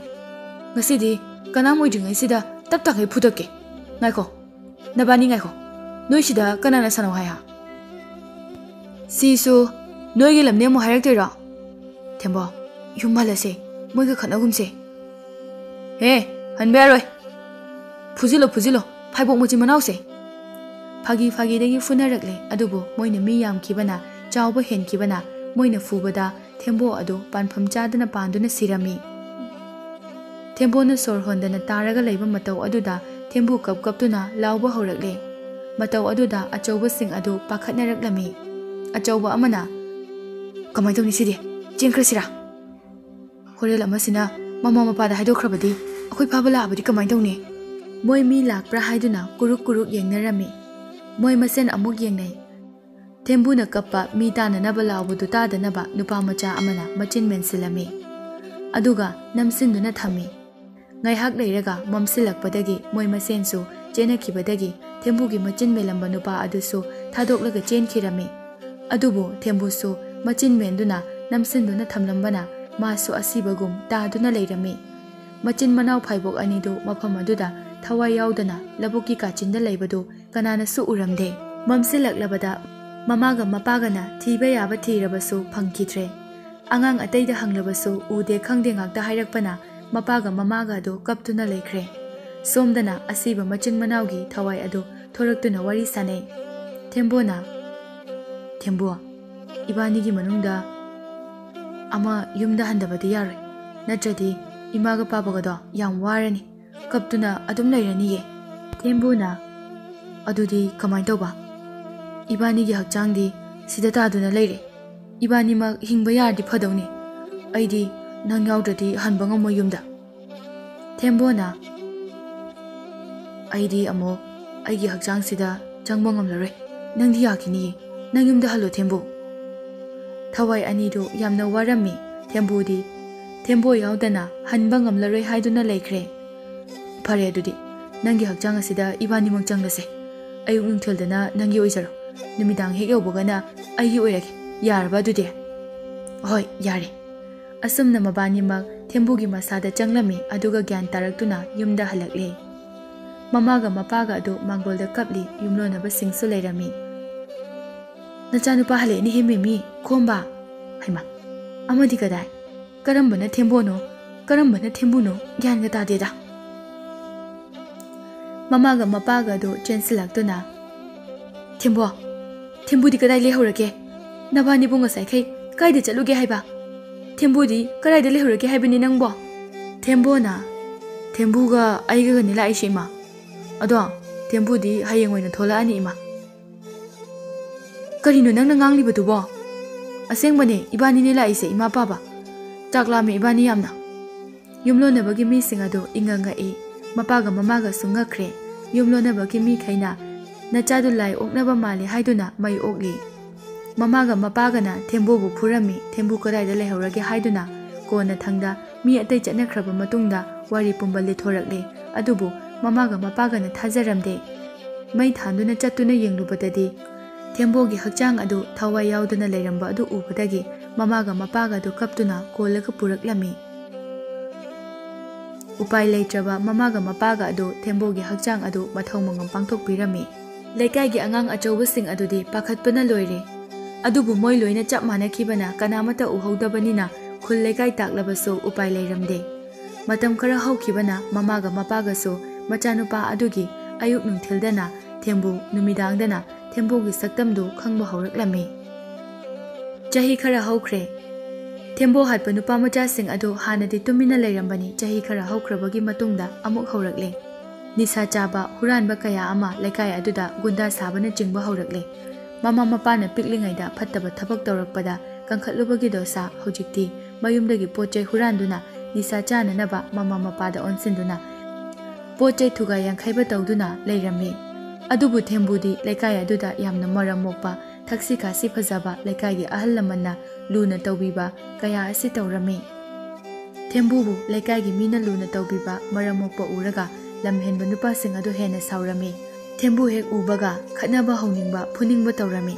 ꯉꯁꯤꯗꯤ ꯀꯅꯥꯝ ꯑꯣꯏꯗ꯭ꯔꯤꯉꯩꯁꯤꯗ ꯇꯞ ꯇꯥꯈꯩ ꯐꯨꯗꯠꯀꯦ꯫ ꯉꯥꯏꯈꯣ, ꯅꯕꯥꯅꯤ ꯉꯥꯏꯈꯣ꯫ ꯅꯣꯏꯁꯤꯗ ꯀꯅꯥꯅ ꯁꯥꯟꯅꯧ ꯍꯥꯏ ꯍꯥ? ꯁꯤꯁꯨ ꯅꯣꯏꯒꯤ ꯂꯝꯅꯦ ꯑꯃꯨꯛ ꯍꯥꯏꯔꯛꯇꯣꯏꯔꯣ?" "ꯊꯦꯝꯕꯣ, ꯌꯨꯝ ꯍꯜꯂꯁꯦ, ꯃꯣꯏꯒ ꯈꯠꯅꯒꯨꯝꯁꯦ꯫" "ꯍꯦ, ꯍꯟꯕ ꯌꯥꯔꯣꯏ꯫ ꯐꯨꯖꯤꯜꯂꯣ, ꯐꯨꯖꯤꯜꯂꯣ, ꯐꯥꯏꯕꯣꯛ ꯃꯆꯤꯟ ꯃꯅꯥꯎꯁꯦ꯫" ꯐꯥꯒꯤ ꯐꯥꯒꯤꯗꯒꯤ ꯐꯨꯅꯔꯛꯂꯦ, ꯑꯗꯨꯕꯨ ꯃꯣꯏꯅ ꯃꯤ ꯌꯥꯝꯈꯤꯕꯅ, ꯆꯥꯎꯕ ꯍꯦꯟꯈꯤꯕꯅ, ꯃꯣꯏꯅ ꯐꯨꯕꯗ ꯊꯦꯝꯕꯣ ꯑꯗꯨ ꯄꯥꯟꯐꯝ ꯆꯥꯗꯅ ꯄꯥꯟꯗꯨꯅ ꯁꯤꯔꯝꯃꯤ꯫ ꯊꯦꯝꯕꯣꯅ ꯁꯣꯔ ꯍꯣꯟꯗꯅ ꯇꯥꯔꯒ ꯂꯩꯕ ꯃꯇꯧ ꯑꯗꯨꯗ ꯊꯦꯝꯕꯨ ꯀꯞ ꯀꯞꯇꯨꯅ ꯂꯥꯎꯕ ꯍꯧꯔꯛꯂꯦ꯫ ꯃꯇꯧ ꯑꯗꯨꯗ ꯑꯆꯧꯕꯁꯤꯡ ꯑꯗꯨ ꯄꯥꯈꯠꯅꯔꯛꯂꯝꯃꯤ꯫ ꯑꯆꯧꯕ ꯑꯃꯅ, "ꯀꯃꯥꯏ ꯇꯧꯅꯤ ꯁꯤꯗꯤ? ꯆꯦꯟꯈ꯭ꯔꯁꯤꯔꯥ? ꯍꯣꯔꯦꯜ ꯑꯃꯁꯤꯅ ꯃꯃꯥ ꯃꯄꯥꯗ ꯍꯥꯏꯗꯣꯛꯈ꯭ꯔꯕꯗꯤ ꯑꯩꯈꯣꯏ ꯐꯥꯕ ꯂꯥꯛꯑꯕꯗꯤ ꯀꯃꯥꯏ ꯇꯧꯅꯤ?" ꯃꯣꯏ ꯃꯤ ꯂꯥꯛꯄ꯭ꯔꯥ ꯍꯥꯏꯗꯨꯅ ꯀꯨꯔꯨꯛ ꯀꯨꯔꯨꯛ ꯌꯦꯡꯅꯔꯝꯃꯤ꯫ ꯃꯣꯏ ꯃꯁꯦꯟ ꯑꯃꯨꯛ ꯌꯦꯡꯅꯩ꯫ ꯊꯦꯝꯕꯨꯅ ꯀꯞꯄ ꯃꯤ ꯇꯥꯅꯅꯕ ꯂꯥꯎꯕꯗꯨ ꯇꯥꯗꯅꯕ ꯅꯨꯄꯥ ꯃꯆꯥ ꯑꯃꯅ ꯃꯆꯤꯟ ꯃꯦꯟꯁꯤꯜꯂꯝꯃꯤ, ꯑꯗꯨꯒ ꯅꯝꯁꯤꯟꯗꯨꯅ ꯊꯝꯃꯤ꯫ ꯉꯥꯏꯍꯥꯛ ꯂꯩꯔꯒ ꯃꯝꯁꯤꯜꯂꯛꯄꯗꯒꯤ ꯃꯣꯏ ꯃꯁꯦꯟꯁꯨ ꯆꯦꯟꯅꯈꯤꯕꯗꯒꯤ ꯊꯦꯝꯕꯨꯒꯤ ꯃꯆꯤꯟ ꯃꯦꯜꯂꯝꯕ ꯅꯨꯄꯥ ꯑꯗꯨꯁꯨ ꯊꯥꯗꯣꯛꯂꯒ ꯆꯦꯟꯈꯤꯔꯝꯃꯤ꯫ ꯑꯗꯨꯕꯨ ꯊꯦꯝꯕꯨꯁꯨ ꯃꯆꯤꯟ ꯃꯦꯟꯗꯨꯅ ꯅꯝꯁꯤꯟꯗꯨꯅ ꯊꯝꯂꯝꯕꯅ ꯃꯥꯁꯨ ꯑꯁꯤꯕꯒꯨꯝ ꯇꯥꯗꯨꯅ ꯂꯩꯔꯝꯃꯤ꯫ ꯃꯆꯤꯟ ꯃꯅꯥꯎ ꯐꯥꯏꯕꯣꯛ ꯑꯅꯤꯗꯨ ꯃꯐꯝ ꯑꯗꯨꯗ ꯊꯋꯥꯏ ꯌꯥꯎꯗꯅ ꯂꯧꯕꯨꯛꯀꯤ ꯀꯥꯆꯤꯟꯗ ꯂꯩꯕꯗꯨ ꯀꯅꯥꯅꯁꯨ ꯎꯔꯝꯗꯦ꯫ ꯃꯝꯁꯤꯜꯂꯛꯂꯕꯗ ꯃꯃꯥꯒ ꯃꯄꯥꯒꯅ ꯊꯤꯕ ꯌꯥꯕ ꯊꯤꯔꯕꯁꯨ ꯐꯪꯈꯤꯗ꯭ꯔꯦ꯫ ꯑꯉꯥꯡ ꯑꯇꯩꯗ ꯍꯪꯂꯕꯁꯨ ꯎꯗꯦ ꯈꯪꯗꯦ ꯉꯥꯛꯇ ꯍꯥꯏꯔꯛꯄꯅ ꯃꯄꯥꯒ ꯃꯃꯥꯒ ꯑꯗꯨ ꯀꯞꯇꯨꯅ ꯂꯩꯈ꯭ꯔꯦ꯫ ꯁꯣꯝꯗꯅ ꯑꯁꯤꯕ ꯃꯆꯤꯟ ꯃꯅꯥꯎꯒꯤ ꯊꯋꯥꯏ ꯑꯗꯨ ꯊꯣꯔꯛꯇꯨꯅ ꯋꯥꯔꯤ ꯁꯥꯅꯩ꯫ ꯊꯦꯝꯕꯣꯅ, "ꯊꯦꯝꯕꯣ, ꯏꯕꯥꯅꯤꯒꯤ ꯃꯅꯨꯡꯗ ꯑꯃ ꯌꯨꯝꯗ ꯍꯟꯗꯕꯗꯤ ꯌꯥꯔꯣꯏ, ꯅꯠꯇ꯭ꯔꯗꯤ ꯏꯃꯥꯒ ꯄꯥꯕꯒꯗꯣ ꯌꯥꯝ ꯋꯥꯔꯅꯤ, ꯀꯞꯇꯨꯅ ꯑꯗꯨꯝ ꯂꯩꯔꯅꯤꯌꯦ꯫" ꯊꯦꯝꯕꯨꯅ, "ꯑꯗꯨꯗꯤ ꯀꯃꯥꯏꯅ ꯇꯧꯕ? ꯏꯕꯥꯅꯤꯒꯤ ꯍꯛꯆꯥꯡꯗꯤ ꯁꯤꯗ ꯇꯥꯗꯨꯅ ꯂꯩꯔꯦ꯫ ꯏꯕꯥꯅꯤꯃꯛ ꯍꯤꯡꯕ ꯌꯥꯔꯗꯤ ꯐꯗꯧꯅꯤ꯫ ꯑꯩꯗꯤ ꯅꯪ ꯌꯥꯎꯗ꯭ꯔꯗꯤ ꯍꯟꯕ ꯉꯝꯃꯣꯏ ꯌꯨꯝꯗ꯫" ꯊꯦꯝꯕꯣꯅ, "ꯑꯩꯗꯤ ꯑꯃꯨꯛ ꯑꯩꯒꯤ ꯍꯛꯆꯥꯡꯁꯤꯗ ꯆꯪꯕ ꯉꯝꯂꯔꯣꯏ꯫ ꯅꯪꯗꯤ ꯌꯥꯈꯤꯅꯤꯌꯦ꯫ ꯅꯪ ꯌꯨꯝꯗ ꯍꯜꯂꯣ, ꯊꯦꯝꯕꯨ꯫" ꯊꯋꯥꯏ ꯑꯅꯤꯗꯨ ꯌꯥꯝꯅ ꯋꯥꯔꯝꯃꯤ꯫ ꯊꯦꯝꯕꯨꯗꯤ ꯊꯦꯝꯕꯣ ꯌꯥꯎꯗꯅ ꯍꯟꯕ ꯉꯝꯂꯔꯣꯏ ꯍꯥꯏꯗꯨꯅ ꯂꯩꯈ꯭ꯔꯦ꯫ "ꯐꯔꯦ, ꯑꯗꯨꯗꯤ ꯅꯪꯒꯤ ꯍꯛꯆꯥꯡ ꯑꯁꯤꯗ ꯏꯕꯥꯅꯤꯃꯛ ꯆꯪꯂꯁꯦ꯫ ꯑꯌꯨꯛ ꯅꯨꯡꯊꯤꯜꯗꯅ ꯅꯪꯒꯤ ꯑꯣꯏꯖꯔꯣ, ꯅꯨꯃꯤꯗꯥꯡ ꯍꯦꯛ ꯌꯧꯕꯒꯅ ꯑꯩꯒꯤ ꯑꯣꯏꯔꯒꯦ꯫ ꯌꯥꯔꯕ ꯑꯗꯨꯗꯤ?" "ꯍꯣꯏ, ꯌꯥꯔꯦ꯫" ꯑꯁꯨꯝꯅ ꯃꯕꯥꯅꯤꯃꯛ ꯊꯦꯝꯕꯨꯒꯤ ꯃꯁꯥꯗ ꯆꯪꯂꯝꯃꯤ, ꯑꯗꯨꯒ ꯒ꯭ꯌꯥꯟ ꯇꯥꯔꯛꯇꯨꯅ ꯌꯨꯝꯗ ꯍꯜꯂꯛꯂꯦ꯫ ꯃꯃꯥꯒ ꯃꯄꯥꯒ ꯑꯗꯨ ꯃꯥꯡꯒꯣꯜꯗ ꯀꯞꯂꯤ, ꯌꯨꯝꯂꯣꯟꯅꯕꯁꯤꯡꯁꯨ ꯂꯩꯔꯝꯃꯤ꯫ "ꯅꯆꯥꯅꯨꯄꯥ ꯍꯜꯂꯛꯑꯦꯅꯦꯍꯦ ꯃꯦꯃꯤ, ꯈꯣꯝꯕ꯫ ꯍꯩꯃꯥ, ꯑꯃꯗꯤ ꯀꯗꯥꯏ? ꯀꯔꯝꯕꯅ ꯊꯦꯝꯕꯣꯅꯣ, ꯀꯔꯝꯕꯅ ꯊꯦꯝꯕꯨꯅꯣ, ꯒ꯭ꯌꯥꯟꯒ ꯇꯥꯗꯦꯗ꯫" ꯃꯃꯥꯒ ꯃꯄꯥꯒ ꯑꯗꯨ ꯆꯦꯟꯁꯤꯜꯂꯛꯇꯨꯅ, "ꯊꯦꯝꯕꯣ, ꯊꯦꯝꯕꯨꯗꯤ ꯀꯗꯥꯏ ꯂꯩꯍꯧꯔꯒꯦ? ꯅꯕꯥꯅꯤꯕꯨ ꯉꯁꯥꯏꯈꯩ ꯀꯥꯏꯗ ꯆꯠꯂꯨꯒꯦ ꯍꯥꯏꯕ? ꯊꯦꯝꯕꯨꯗꯤ ꯀꯗꯥꯏꯗ ꯂꯩꯍꯧꯔꯒꯦ ꯍꯥꯏꯕꯅꯤ ꯅꯪꯕꯣ?" ꯊꯦꯝꯕꯣꯅ, "ꯊꯦꯝꯕꯨꯒ ꯑꯩꯒꯒꯅꯤ ꯂꯥꯛꯏꯁꯦ, ꯏꯃꯥ꯫ ꯑꯗꯣ ꯊꯦꯝꯕꯨꯗꯤ ꯍꯌꯦꯡ ꯑꯣꯏꯅ ꯊꯣꯛꯂꯛꯑꯅꯤ, ꯏꯃꯥ꯫" "ꯀꯔꯤꯅꯣ ꯅꯪꯅ ꯉꯥꯡꯂꯤꯕꯗꯨꯕꯣ? ꯑꯁꯦꯡꯕꯅꯦ, ꯏꯕꯥꯅꯤꯅꯦ ꯂꯥꯛꯏꯁꯦ, ꯏꯃꯥ ꯄꯥꯕ꯫ ꯆꯥꯛ ꯂꯥꯝꯃꯦ ꯏꯕꯥꯅꯤ ꯌꯥꯝꯅ꯫" ꯌꯨꯝꯂꯣꯟꯅꯕꯒꯤ ꯃꯤꯁꯤꯡ ꯑꯗꯨ ꯏꯉꯛ ꯉꯛꯏ꯫ ꯃꯄꯥꯒ ꯃꯃꯥꯒꯁꯨ ꯉꯛꯈ꯭ꯔꯦ꯫ ꯌꯨꯝꯂꯣꯟꯅꯕꯒꯤ ꯃꯤꯈꯩꯅ ꯅꯆꯥꯗꯨ ꯂꯥꯏ ꯑꯣꯛꯅꯕ ꯃꯥꯜꯂꯤ ꯍꯥꯏꯗꯨꯅ ꯃꯩ ꯑꯣꯛꯂꯤ꯫ ꯃꯃꯥꯒ ꯃꯄꯥꯒꯅ ꯊꯦꯝꯕꯨꯕꯨ ꯐꯨꯔꯝꯃꯤ꯫ ꯊꯦꯝꯕꯨ ꯀꯗꯥꯏꯗ ꯂꯩꯍꯧꯔꯒꯦ ꯍꯥꯏꯗꯨꯅ ꯀꯣꯟꯅ ꯊꯪꯗ ꯃꯤ ꯑꯇꯩ ꯆꯠꯅꯈ꯭ꯔꯕ ꯃꯇꯨꯡꯗ ꯋꯥꯔꯤ ꯄꯨꯝꯕ ꯂꯤꯊꯣꯔꯛꯂꯤ꯫ ꯑꯗꯨꯕꯨ ꯃꯃꯥꯒ ꯃꯄꯥꯒꯅ ꯊꯥꯖꯔꯝꯗꯦ꯫ ꯃꯩ ꯊꯥꯟꯗꯨꯅ ꯆꯠꯇꯨꯅ ꯌꯦꯡꯂꯨꯕꯗꯗꯤ ꯊꯦꯝꯕꯣꯒꯤ ꯍꯛꯆꯥꯡ ꯑꯗꯨ ꯊꯋꯥꯏ ꯌꯥꯎꯗꯅ ꯂꯩꯔꯝꯕ ꯑꯗꯨ ꯎꯕꯗꯒꯤ ꯃꯃꯥꯒ ꯃꯄꯥꯒ ꯑꯗꯨ ꯀꯞꯇꯨꯅ ꯀꯣꯜꯂꯒ ꯄꯨꯔꯛꯂꯝꯃꯤ꯫ ꯎꯄꯥꯏ ꯂꯩꯇ꯭ꯔꯕ ꯃꯃꯥꯒ ꯃꯄꯥꯒ ꯑꯗꯨ ꯊꯦꯝꯕꯣꯒꯤ ꯍꯛꯆꯥꯡ ꯑꯗꯨ ꯃꯊꯧ ꯃꯉꯝ ꯄꯥꯡꯊꯣꯛꯄꯤꯔꯝꯃꯤ꯫ ꯂꯩꯀꯥꯏꯒꯤ ꯑꯉꯥꯡ ꯑꯆꯧꯕꯁꯤꯡ ꯑꯗꯨꯗꯤ ꯄꯥꯈꯠꯄꯅ ꯂꯣꯏꯔꯦ꯫ ꯑꯗꯨꯕꯨ ꯃꯣꯏ ꯂꯣꯏꯅ ꯆꯞ ꯃꯥꯟꯅꯈꯤꯕꯅ ꯀꯅꯥꯃꯠꯇ ꯎꯍꯧꯗꯕꯅꯤꯅ ꯈꯨꯜ ꯂꯩꯀꯥꯏ ꯇꯥꯛꯂꯕꯁꯨ ꯎꯄꯥꯏ ꯂꯩꯔꯝꯗꯦ꯫ ꯃꯇꯝ ꯈꯔ ꯍꯧꯈꯤꯕꯅ ꯃꯃꯥꯒ ꯃꯄꯥꯒꯁꯨ ꯃꯆꯥꯅꯨꯄꯥ ꯑꯗꯨꯒꯤ ꯑꯌꯨꯛ ꯅꯨꯡꯊꯤꯜꯗꯅ ꯊꯦꯝꯕꯨ, ꯅꯨꯃꯤꯗꯥꯡꯗꯅ ꯊꯦꯝꯕꯨꯒꯤ ꯁꯛꯇꯝꯗꯨ ꯈꯪꯕ ꯍꯧꯔꯛꯂꯝꯃꯤ꯫ ꯆꯍꯤ ꯈꯔ ꯍꯧꯈ꯭ꯔꯦ꯫ ꯊꯦꯝꯕꯣ ꯍꯥꯠꯄ ꯅꯨꯄꯥ ꯃꯆꯥꯁꯤꯡ ꯑꯗꯨ ꯍꯥꯟꯅꯗꯤ ꯇꯨꯃꯤꯟꯅ ꯂꯩꯔꯝꯕꯅꯤ, ꯆꯍꯤ ꯈꯔ ꯍꯧꯈ꯭ꯔꯕꯒꯤ ꯃꯇꯨꯡꯗ ꯑꯃꯨꯛ ꯍꯧꯔꯛꯂꯦ꯫ ꯅꯤꯁꯥ ꯆꯥꯕ, ꯍꯨꯔꯥꯟꯕ ꯀꯌꯥ ꯑꯃ ꯂꯩꯀꯥꯏ ꯑꯗꯨꯗ ꯒꯨꯟꯗꯥ ꯁꯥꯕꯅꯆꯤꯡꯕ ꯍꯧꯔꯛꯂꯦ꯫ ꯃꯃꯥ ꯃꯄꯥꯅ ꯄꯤꯛꯂꯤꯉꯩꯗ ꯐꯠꯇꯕ ꯊꯕꯛ ꯇꯧꯔꯛꯄꯗ ꯀꯟꯈꯠꯂꯨꯕꯒꯤ ꯗꯣꯁꯥ ꯍꯧꯖꯤꯛꯇꯤ ꯃꯌꯨꯝꯗꯒꯤ ꯄꯣꯠ ꯆꯩ ꯍꯨꯔꯥꯟꯗꯨꯅ ꯅꯤꯁꯥ ꯆꯥꯅꯅꯕ ꯃꯃꯥ ꯃꯄꯥꯗ ꯑꯣꯟꯁꯤꯟꯗꯨꯅ ꯄꯣꯠ ꯆꯩ ꯊꯨꯒꯥꯏ ꯌꯥꯡꯈꯩꯕ ꯇꯧꯗꯨꯅ ꯂꯩꯔꯝꯃꯤ꯫ ꯑꯗꯨꯕꯨ ꯊꯦꯝꯕꯨꯗꯤ ꯂꯩꯀꯥꯏ ꯑꯗꯨꯗ ꯌꯥꯝꯅ ꯃꯔꯝ ꯃꯣꯛꯄ, ꯊꯛꯁꯤ ꯈꯥꯁꯤ ꯐꯖꯕ ꯂꯩꯀꯥꯏꯒꯤ ꯑꯍꯜ ꯂꯃꯟꯅ ꯂꯨꯅ ꯇꯧꯕꯤꯕ ꯀꯌꯥ ꯑꯁꯤ ꯇꯧꯔꯝꯃꯤ꯫ ꯊꯦꯝꯕꯨꯕꯨ ꯂꯩꯀꯥꯏꯒꯤ ꯃꯤꯅ ꯂꯨꯅ ꯇꯧꯕꯤꯕ ꯃꯔꯝ ꯃꯣꯛꯄ ꯎꯔꯒ ꯂꯝꯍꯦꯟꯕ ꯅꯨꯄꯥꯁꯤꯡ ꯑꯗꯨ ꯍꯦꯟꯅ ꯁꯥꯎꯔꯝꯃꯤ꯫ ꯊꯦꯝꯕꯨ ꯍꯦꯛ ꯎꯕꯒ ꯈꯠꯅꯕ ꯍꯧꯅꯤꯡꯕ, ꯐꯨꯅꯤꯡꯕ ꯇꯧꯔꯝꯃꯤ꯫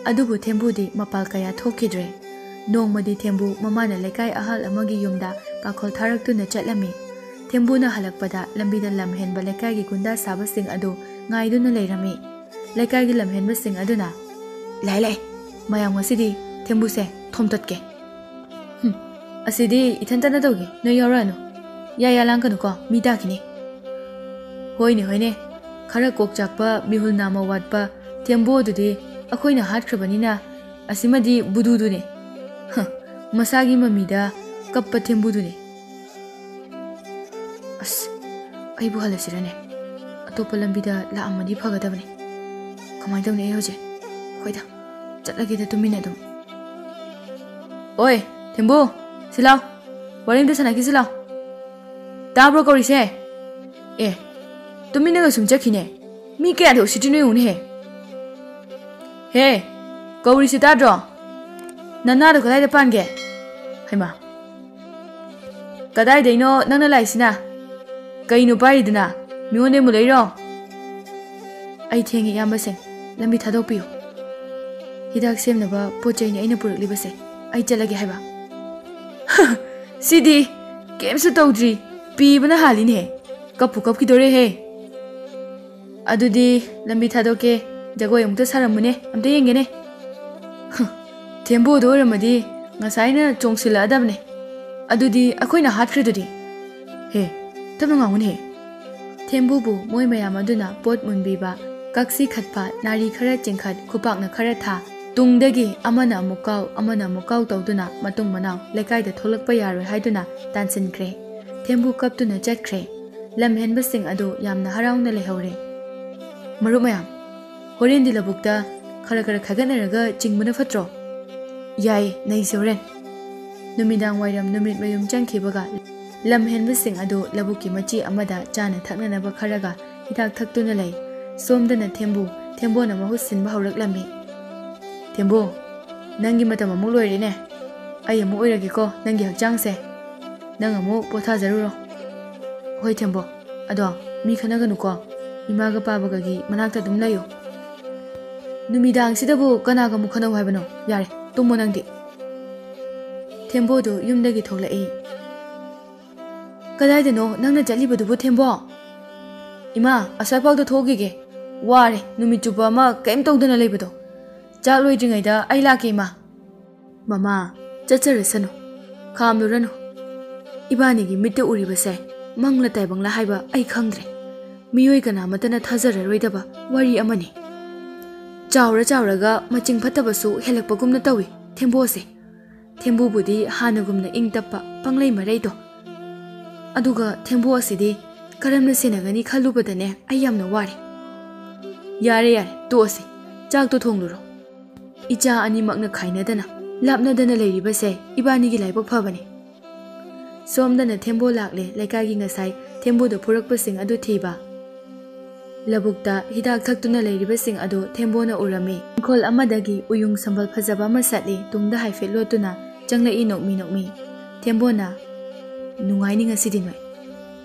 ꯑꯗꯨꯕꯨ ꯊꯦꯝꯕꯨꯗꯤ ꯃꯄꯥꯜ ꯀꯌꯥ ꯊꯣꯛꯈꯤꯗ꯭ꯔꯦ꯫ ꯅꯣꯡꯃꯗꯤ ꯊꯦꯝꯕꯨ ꯃꯃꯥꯅ ꯂꯩꯀꯥꯏ ꯑꯍꯜ ꯑꯃꯒꯤ ꯌꯨꯝꯗ ꯄꯥꯈꯣꯜ ꯊꯥꯔꯛꯇꯨꯅ ꯆꯠꯂꯝꯃꯤ꯫ ꯊꯦꯝꯕꯨꯅ ꯍꯜꯂꯛꯄꯗ ꯂꯝꯕꯤꯗ ꯂꯝꯍꯦꯟꯕ ꯂꯩꯀꯥꯏꯒꯤ ꯒꯨꯟꯗꯥ ꯁꯥꯕꯁꯤꯡ ꯑꯗꯨ ꯉꯥꯏꯗꯨꯅ ꯂꯩꯔꯝꯃꯤ꯫ ꯂꯩꯀꯥꯏꯒꯤ ꯂꯝꯍꯦꯟꯕꯁꯤꯡ ꯑꯗꯨꯅ, "ꯂꯥꯛꯑꯦ, ꯂꯥꯛꯑꯦ, ꯃꯌꯥꯝ ꯉꯁꯤꯗꯤ ꯊꯦꯝꯕꯨꯁꯦ ꯊꯣꯝꯇꯠꯀꯦ꯫ ꯍꯨꯝ, ꯑꯁꯤꯗꯤ ꯏꯊꯟꯇꯅ ꯇꯧꯒꯦ, ꯅꯣꯏ ꯌꯥꯎꯔꯛꯑꯅꯨ꯫ ꯌꯥ ꯌꯥ ꯂꯥꯡꯒꯅꯨꯀꯣ, ꯃꯤ ꯇꯥꯈꯤꯅꯤ꯫ ꯍꯣꯏꯅꯦ, ꯍꯣꯏꯅꯦ, ꯈꯔ ꯀꯣꯛ ꯆꯥꯛꯄ, ꯃꯤꯍꯨꯜ ꯅꯥꯝꯃ ꯋꯥꯠꯄ ꯊꯦꯝꯕꯨ ꯑꯗꯨꯗꯤ ꯑꯩꯈꯣꯏꯅ ꯍꯥꯠꯈ꯭ꯔꯕꯅꯤꯅ, ꯑꯁꯤꯃꯗꯤ ꯕꯨꯗꯨꯗꯨꯅꯦ꯫ ꯍ, ꯃꯁꯥꯒꯤ ꯃꯃꯤꯗ ꯀꯞꯄ ꯊꯦꯝꯕꯨꯗꯨꯅꯦ꯫ ꯑꯁ, ꯑꯩꯕꯨ ꯍꯜꯂꯁꯤꯔꯅꯦ? ꯑꯇꯣꯞꯄ ꯂꯝꯕꯤꯗ ꯂꯥꯛꯑꯝꯃꯗꯤ ꯐꯒꯗꯕꯅꯦ꯫ ꯀꯃꯥꯏꯅ ꯇꯧꯅꯤ ꯑꯩ ꯍꯧꯖꯤꯛ? ꯍꯣꯏꯗ, ꯆꯠꯂꯒꯦꯗ ꯇꯨꯃꯤꯟꯅ ꯑꯗꯨꯝ꯫ ꯑꯣꯏ, ꯊꯦꯝꯕꯨ, ꯁꯤ ꯂꯥꯎ꯫ ꯋꯥꯔꯤ ꯑꯝꯇ ꯁꯥꯟꯅꯈꯤꯁꯤ ꯂꯥꯎ꯫ ꯇꯥꯕ꯭ꯔꯣ ꯀꯧꯔꯤꯁꯦ? ꯑꯦ, ꯇꯨꯃꯤꯟꯅꯒ ꯁꯨꯝ ꯆꯠꯈꯤꯅꯦ꯫ ꯃꯤ ꯀꯌꯥꯗ ꯎꯁꯤꯠꯇ꯭ꯔꯤꯅꯣ ꯌꯦꯡꯉꯨꯅꯦꯍꯦ꯫ ꯍꯦ, ꯀꯧꯔꯤꯁꯤ ꯇꯥꯗ꯭ꯔꯣ? ꯅꯅꯥꯗꯣ ꯀꯗꯥꯏꯗ ꯄꯥꯟꯒꯦ? ꯍꯩꯃꯥ, ꯀꯗꯥꯏꯗꯩꯅꯣ ꯅꯪꯅ ꯂꯥꯛꯏꯁꯤꯅ? ꯀꯩꯅꯣ ꯄꯥꯏꯔꯤꯗꯨꯅ? ꯃꯤꯉꯣꯟꯗꯩ ꯃꯨꯜꯂꯛꯏꯔꯣ? ꯑꯩ ꯊꯦꯡꯉꯦ ꯏꯌꯥꯝꯕꯁꯤꯡ, ꯂꯝꯕꯤ ꯊꯥꯗꯣꯛꯄꯤꯌꯨ꯫ ꯍꯤꯗꯥꯛ ꯁꯦꯝꯅꯕ ꯄꯣꯠ ꯆꯩꯅꯤ ꯑꯩꯅ ꯄꯨꯔꯛꯂꯤꯕꯁꯦ꯫ ꯑꯩ ꯆꯠꯂꯒꯦ ꯍꯥꯏꯕ꯫ ꯁꯤꯗꯤ ꯀꯩꯝꯁꯨ ꯇꯧꯗ꯭ꯔꯤ, ꯄꯤꯕꯅ ꯍꯥꯜꯂꯤꯅꯦ꯫ ꯀꯞꯄꯨ ꯀꯞꯈꯤꯗꯣꯔꯦꯍꯦ꯫ ꯑꯗꯨꯗꯤ ꯂꯝꯕꯤ ꯊꯥꯗꯣꯛꯀꯦ, ꯖꯒꯣꯏ ꯑꯃꯨꯛꯇ ꯁꯥꯔꯝꯃꯨꯅꯦ, ꯑꯝꯇ ꯌꯦꯡꯒꯦꯅꯦ꯫ ꯍ, ꯊꯦꯝꯕꯨꯗꯣ ꯑꯣꯏꯔꯝꯃꯗꯤ ꯉꯁꯥꯏꯅ ꯆꯣꯡꯁꯤꯜꯂꯛꯑꯗꯕꯅꯦ꯫ ꯑꯗꯨꯗꯤ ꯑꯩꯈꯣꯏꯅ ꯍꯥꯠꯈ꯭ꯔꯦꯗꯨꯗꯤ꯫ ꯍꯦ, ꯇꯞꯅ ꯉꯥꯡꯉꯨꯅꯦꯍꯦ꯫ ꯊꯦꯝꯕꯨꯕꯨ ꯃꯣꯏ ꯃꯌꯥꯝ ꯑꯗꯨꯅ ꯄꯣꯠ ꯃꯨꯟꯕꯤꯕ, ꯀꯛꯁꯤ ꯈꯠꯄ, ꯅꯥꯔꯤ ꯈꯔ ꯆꯤꯡꯈꯠ, ꯈꯨꯄꯥꯛꯅ ꯈꯔ ꯊꯥ, ꯇꯨꯡꯗꯒꯤ ꯑꯃꯅ ꯑꯃꯨꯛ ꯀꯥꯎ, ꯑꯃꯅ ꯑꯃꯨꯛ ꯀꯥꯎ ꯇꯧꯗꯨꯅ ꯃꯇꯨꯡ ꯃꯅꯥꯎ ꯂꯩꯀꯥꯏꯗ ꯊꯣꯛꯂꯛꯄ ꯌꯥꯔꯣꯏ ꯍꯥꯏꯗꯨꯅ ꯇꯥꯟꯁꯤꯟꯈ꯭ꯔꯦ꯫ ꯊꯦꯝꯕꯨ ꯀꯞꯇꯨꯅ ꯆꯠꯈ꯭ꯔꯦ꯫ ꯂꯝꯍꯦꯟꯕꯁꯤꯡ ꯑꯗꯨ ꯌꯥꯝꯅ ꯍꯔꯥꯎꯅ ꯂꯩꯍꯧꯔꯦ꯫ ꯃꯔꯨꯞ ꯃꯌꯥꯝ, ꯍꯣꯔꯦꯟꯗꯤ ꯂꯧꯕꯨꯛꯇ ꯈꯔ ꯈꯔ ꯈꯥꯏꯒꯠꯅꯔꯒ ꯆꯤꯡꯕꯅ ꯐꯠꯇ꯭ꯔꯣ? ꯌꯥꯏ, ꯅꯩꯁꯦ ꯍꯣꯔꯦꯟ꯫ ꯅꯨꯃꯤꯗꯥꯡ ꯋꯥꯏꯔꯝ ꯅꯨꯃꯤꯠ ꯃꯌꯨꯝ ꯆꯪꯈꯤꯕꯒ ꯂꯝꯍꯦꯟꯕꯁꯤꯡ ꯑꯗꯨ ꯂꯧꯕꯨꯛꯀꯤ ꯃꯆꯤ ꯑꯃꯗ ꯆꯥꯅ ꯊꯛꯅꯅꯕ ꯈꯔꯒ ꯍꯤꯗꯥꯛ ꯊꯛꯇꯨꯅ ꯂꯩ꯫ ꯁꯣꯝꯗꯅ ꯊꯦꯝꯕꯨ, ꯊꯦꯝꯕꯣꯅ ꯃꯍꯨꯠ ꯁꯤꯟꯕ ꯍꯧꯔꯛꯂꯝꯃꯤ꯫ ꯊꯦꯝꯕꯣ, ꯅꯪꯒꯤ ꯃꯇꯝ ꯑꯃꯨꯛ ꯂꯣꯏꯔꯦꯅꯦ꯫ ꯑꯩ ꯑꯃꯨꯛ ꯑꯣꯏꯔꯒꯦꯀꯣ ꯅꯪꯒꯤ ꯍꯛꯆꯥꯡꯁꯦ꯫ ꯅꯪ ꯑꯃꯨꯛ ꯄꯣꯊꯥꯖꯔꯨꯔꯣ꯫ ꯍꯣꯏ ꯊꯦꯝꯕꯣ, ꯑꯗꯣ ꯃꯤ ꯈꯠꯅꯒꯅꯨꯀꯣ꯫ ꯏꯃꯥꯒ ꯄꯥꯕꯒꯒꯤ ꯃꯅꯥꯛꯇ ꯑꯗꯨꯝ ꯂꯩꯌꯨ꯫ ꯅꯨꯃꯤꯗꯥꯡꯁꯤꯗꯕꯨ ꯀꯅꯥꯒ ꯑꯃꯨꯛ ꯈꯠꯅꯧ ꯍꯥꯏꯕꯅꯣ? ꯌꯥꯔꯦ, ꯇꯨꯝꯃꯣ ꯅꯪꯗꯤ꯫ ꯊꯦꯝꯕꯣꯗꯨ ꯌꯨꯝꯗꯒꯤ ꯊꯣꯛꯂꯛꯏ꯫ ꯀꯗꯥꯏꯗꯅꯣ ꯅꯪꯅ ꯆꯠꯂꯤꯕꯗꯨꯕꯨ ꯊꯦꯝꯕꯣ? ꯏꯃꯥ, ꯑꯁ꯭ꯋꯥꯏꯐꯥꯎꯗ ꯊꯣꯛꯈꯤꯒꯦ꯫ ꯋꯥꯔꯦ ꯅꯨꯃꯤꯠ ꯆꯨꯞꯄ ꯑꯃ ꯀꯔꯤꯝ ꯇꯧꯗꯅ ꯂꯩꯕꯗꯣ꯫ ꯆꯥꯛ ꯂꯣꯏꯗ꯭ꯔꯤꯉꯩꯗ ꯑꯩ ꯂꯥꯛꯀꯦ ꯏꯃꯥ꯫ ꯃꯃꯥ, ꯆꯠꯆꯔꯁꯅꯨ꯫ ꯈꯥꯝꯂꯨꯔꯅꯨ꯫ ꯏꯕꯥꯅꯤꯒꯤ ꯃꯤꯠꯇ ꯎꯔꯤꯕꯁꯦ ꯃꯪꯂ ꯇꯥꯏꯕꯪꯂ ꯍꯥꯏꯕ ꯑꯩ ꯈꯪꯗ꯭ꯔꯦ꯫ ꯃꯤꯑꯣꯏ ꯀꯅꯥꯃꯠꯇꯅ ꯊꯥꯖꯔꯔꯣꯏꯗꯕ ꯋꯥꯔꯤ ꯑꯃꯅꯤ꯫ ꯆꯥꯎꯔ ꯆꯥꯎꯔꯒ ꯃꯆꯤꯡ ꯐꯠꯇꯕꯁꯨ ꯍꯦꯜꯂꯛꯄꯒꯨꯝꯅ ꯇꯧꯏ ꯊꯦꯝꯕꯣꯁꯦ꯫ ꯊꯦꯝꯕꯨꯕꯨꯗꯤ ꯍꯥꯟꯅꯒꯨꯝꯅ ꯏꯪ ꯇꯞꯄ ꯄꯪꯂꯩ ꯃꯔꯩꯗꯣ꯫ ꯑꯗꯨꯒ ꯊꯦꯝꯕꯨ ꯑꯁꯤꯗꯤ ꯀꯔꯝꯅ ꯁꯦꯟꯅꯒꯅꯤ ꯈꯜꯂꯨꯕꯗꯅꯦ ꯑꯩ ꯌꯥꯝꯅ ꯋꯥꯔꯦ꯫ ꯌꯥꯔꯦ ꯌꯥꯔꯦ, ꯇꯣꯛꯑꯁꯤ꯫ ꯆꯥꯛꯇꯣ ꯊꯣꯡꯂꯨꯔꯣ꯫ ꯏꯆꯥ ꯑꯅꯤꯃꯛꯅ ꯈꯥꯏꯅꯗꯅ, ꯂꯥꯞꯅꯗꯅ ꯂꯩꯔꯤꯕꯁꯦ ꯏꯕꯥꯅꯤꯒꯤ ꯂꯥꯏꯕꯛ ꯐꯕꯅꯤ꯫ ꯁꯣꯝꯗꯅ ꯊꯦꯝꯕꯣ ꯂꯥꯛꯂꯦ, ꯂꯩꯀꯥꯏꯒꯤ ꯉꯁꯥꯏ ꯊꯦꯝꯕꯣꯗ ꯐꯨꯔꯛꯄꯁꯤꯡ ꯑꯗꯨ ꯊꯤꯕ꯫ ꯂꯧꯕꯨꯛꯇ ꯍꯤꯗꯥꯛ ꯊꯛꯇꯨꯅ ꯂꯩꯔꯤꯕꯁꯤꯡ ꯑꯗꯨ ꯊꯦꯝꯕꯣꯅ ꯎꯔꯝꯃꯤ꯫ ꯏꯪꯈꯣꯜ ꯑꯃꯗꯒꯤ ꯎꯌꯨꯡ ꯁꯝꯕꯜ ꯐꯖꯕ ꯑꯃ ꯁꯠꯂꯤ, ꯇꯨꯡꯗ ꯍꯥꯏꯐꯦꯠ ꯂꯣꯠꯇꯨꯅ ꯆꯪꯂꯛꯏ ꯅꯣꯛꯃꯤ ꯅꯣꯛꯃꯤ꯫ ꯊꯦꯝꯕꯣꯅ, "ꯅꯨꯡꯉꯥꯏꯅꯤ ꯉꯁꯤꯗꯤ ꯅꯣꯏ꯫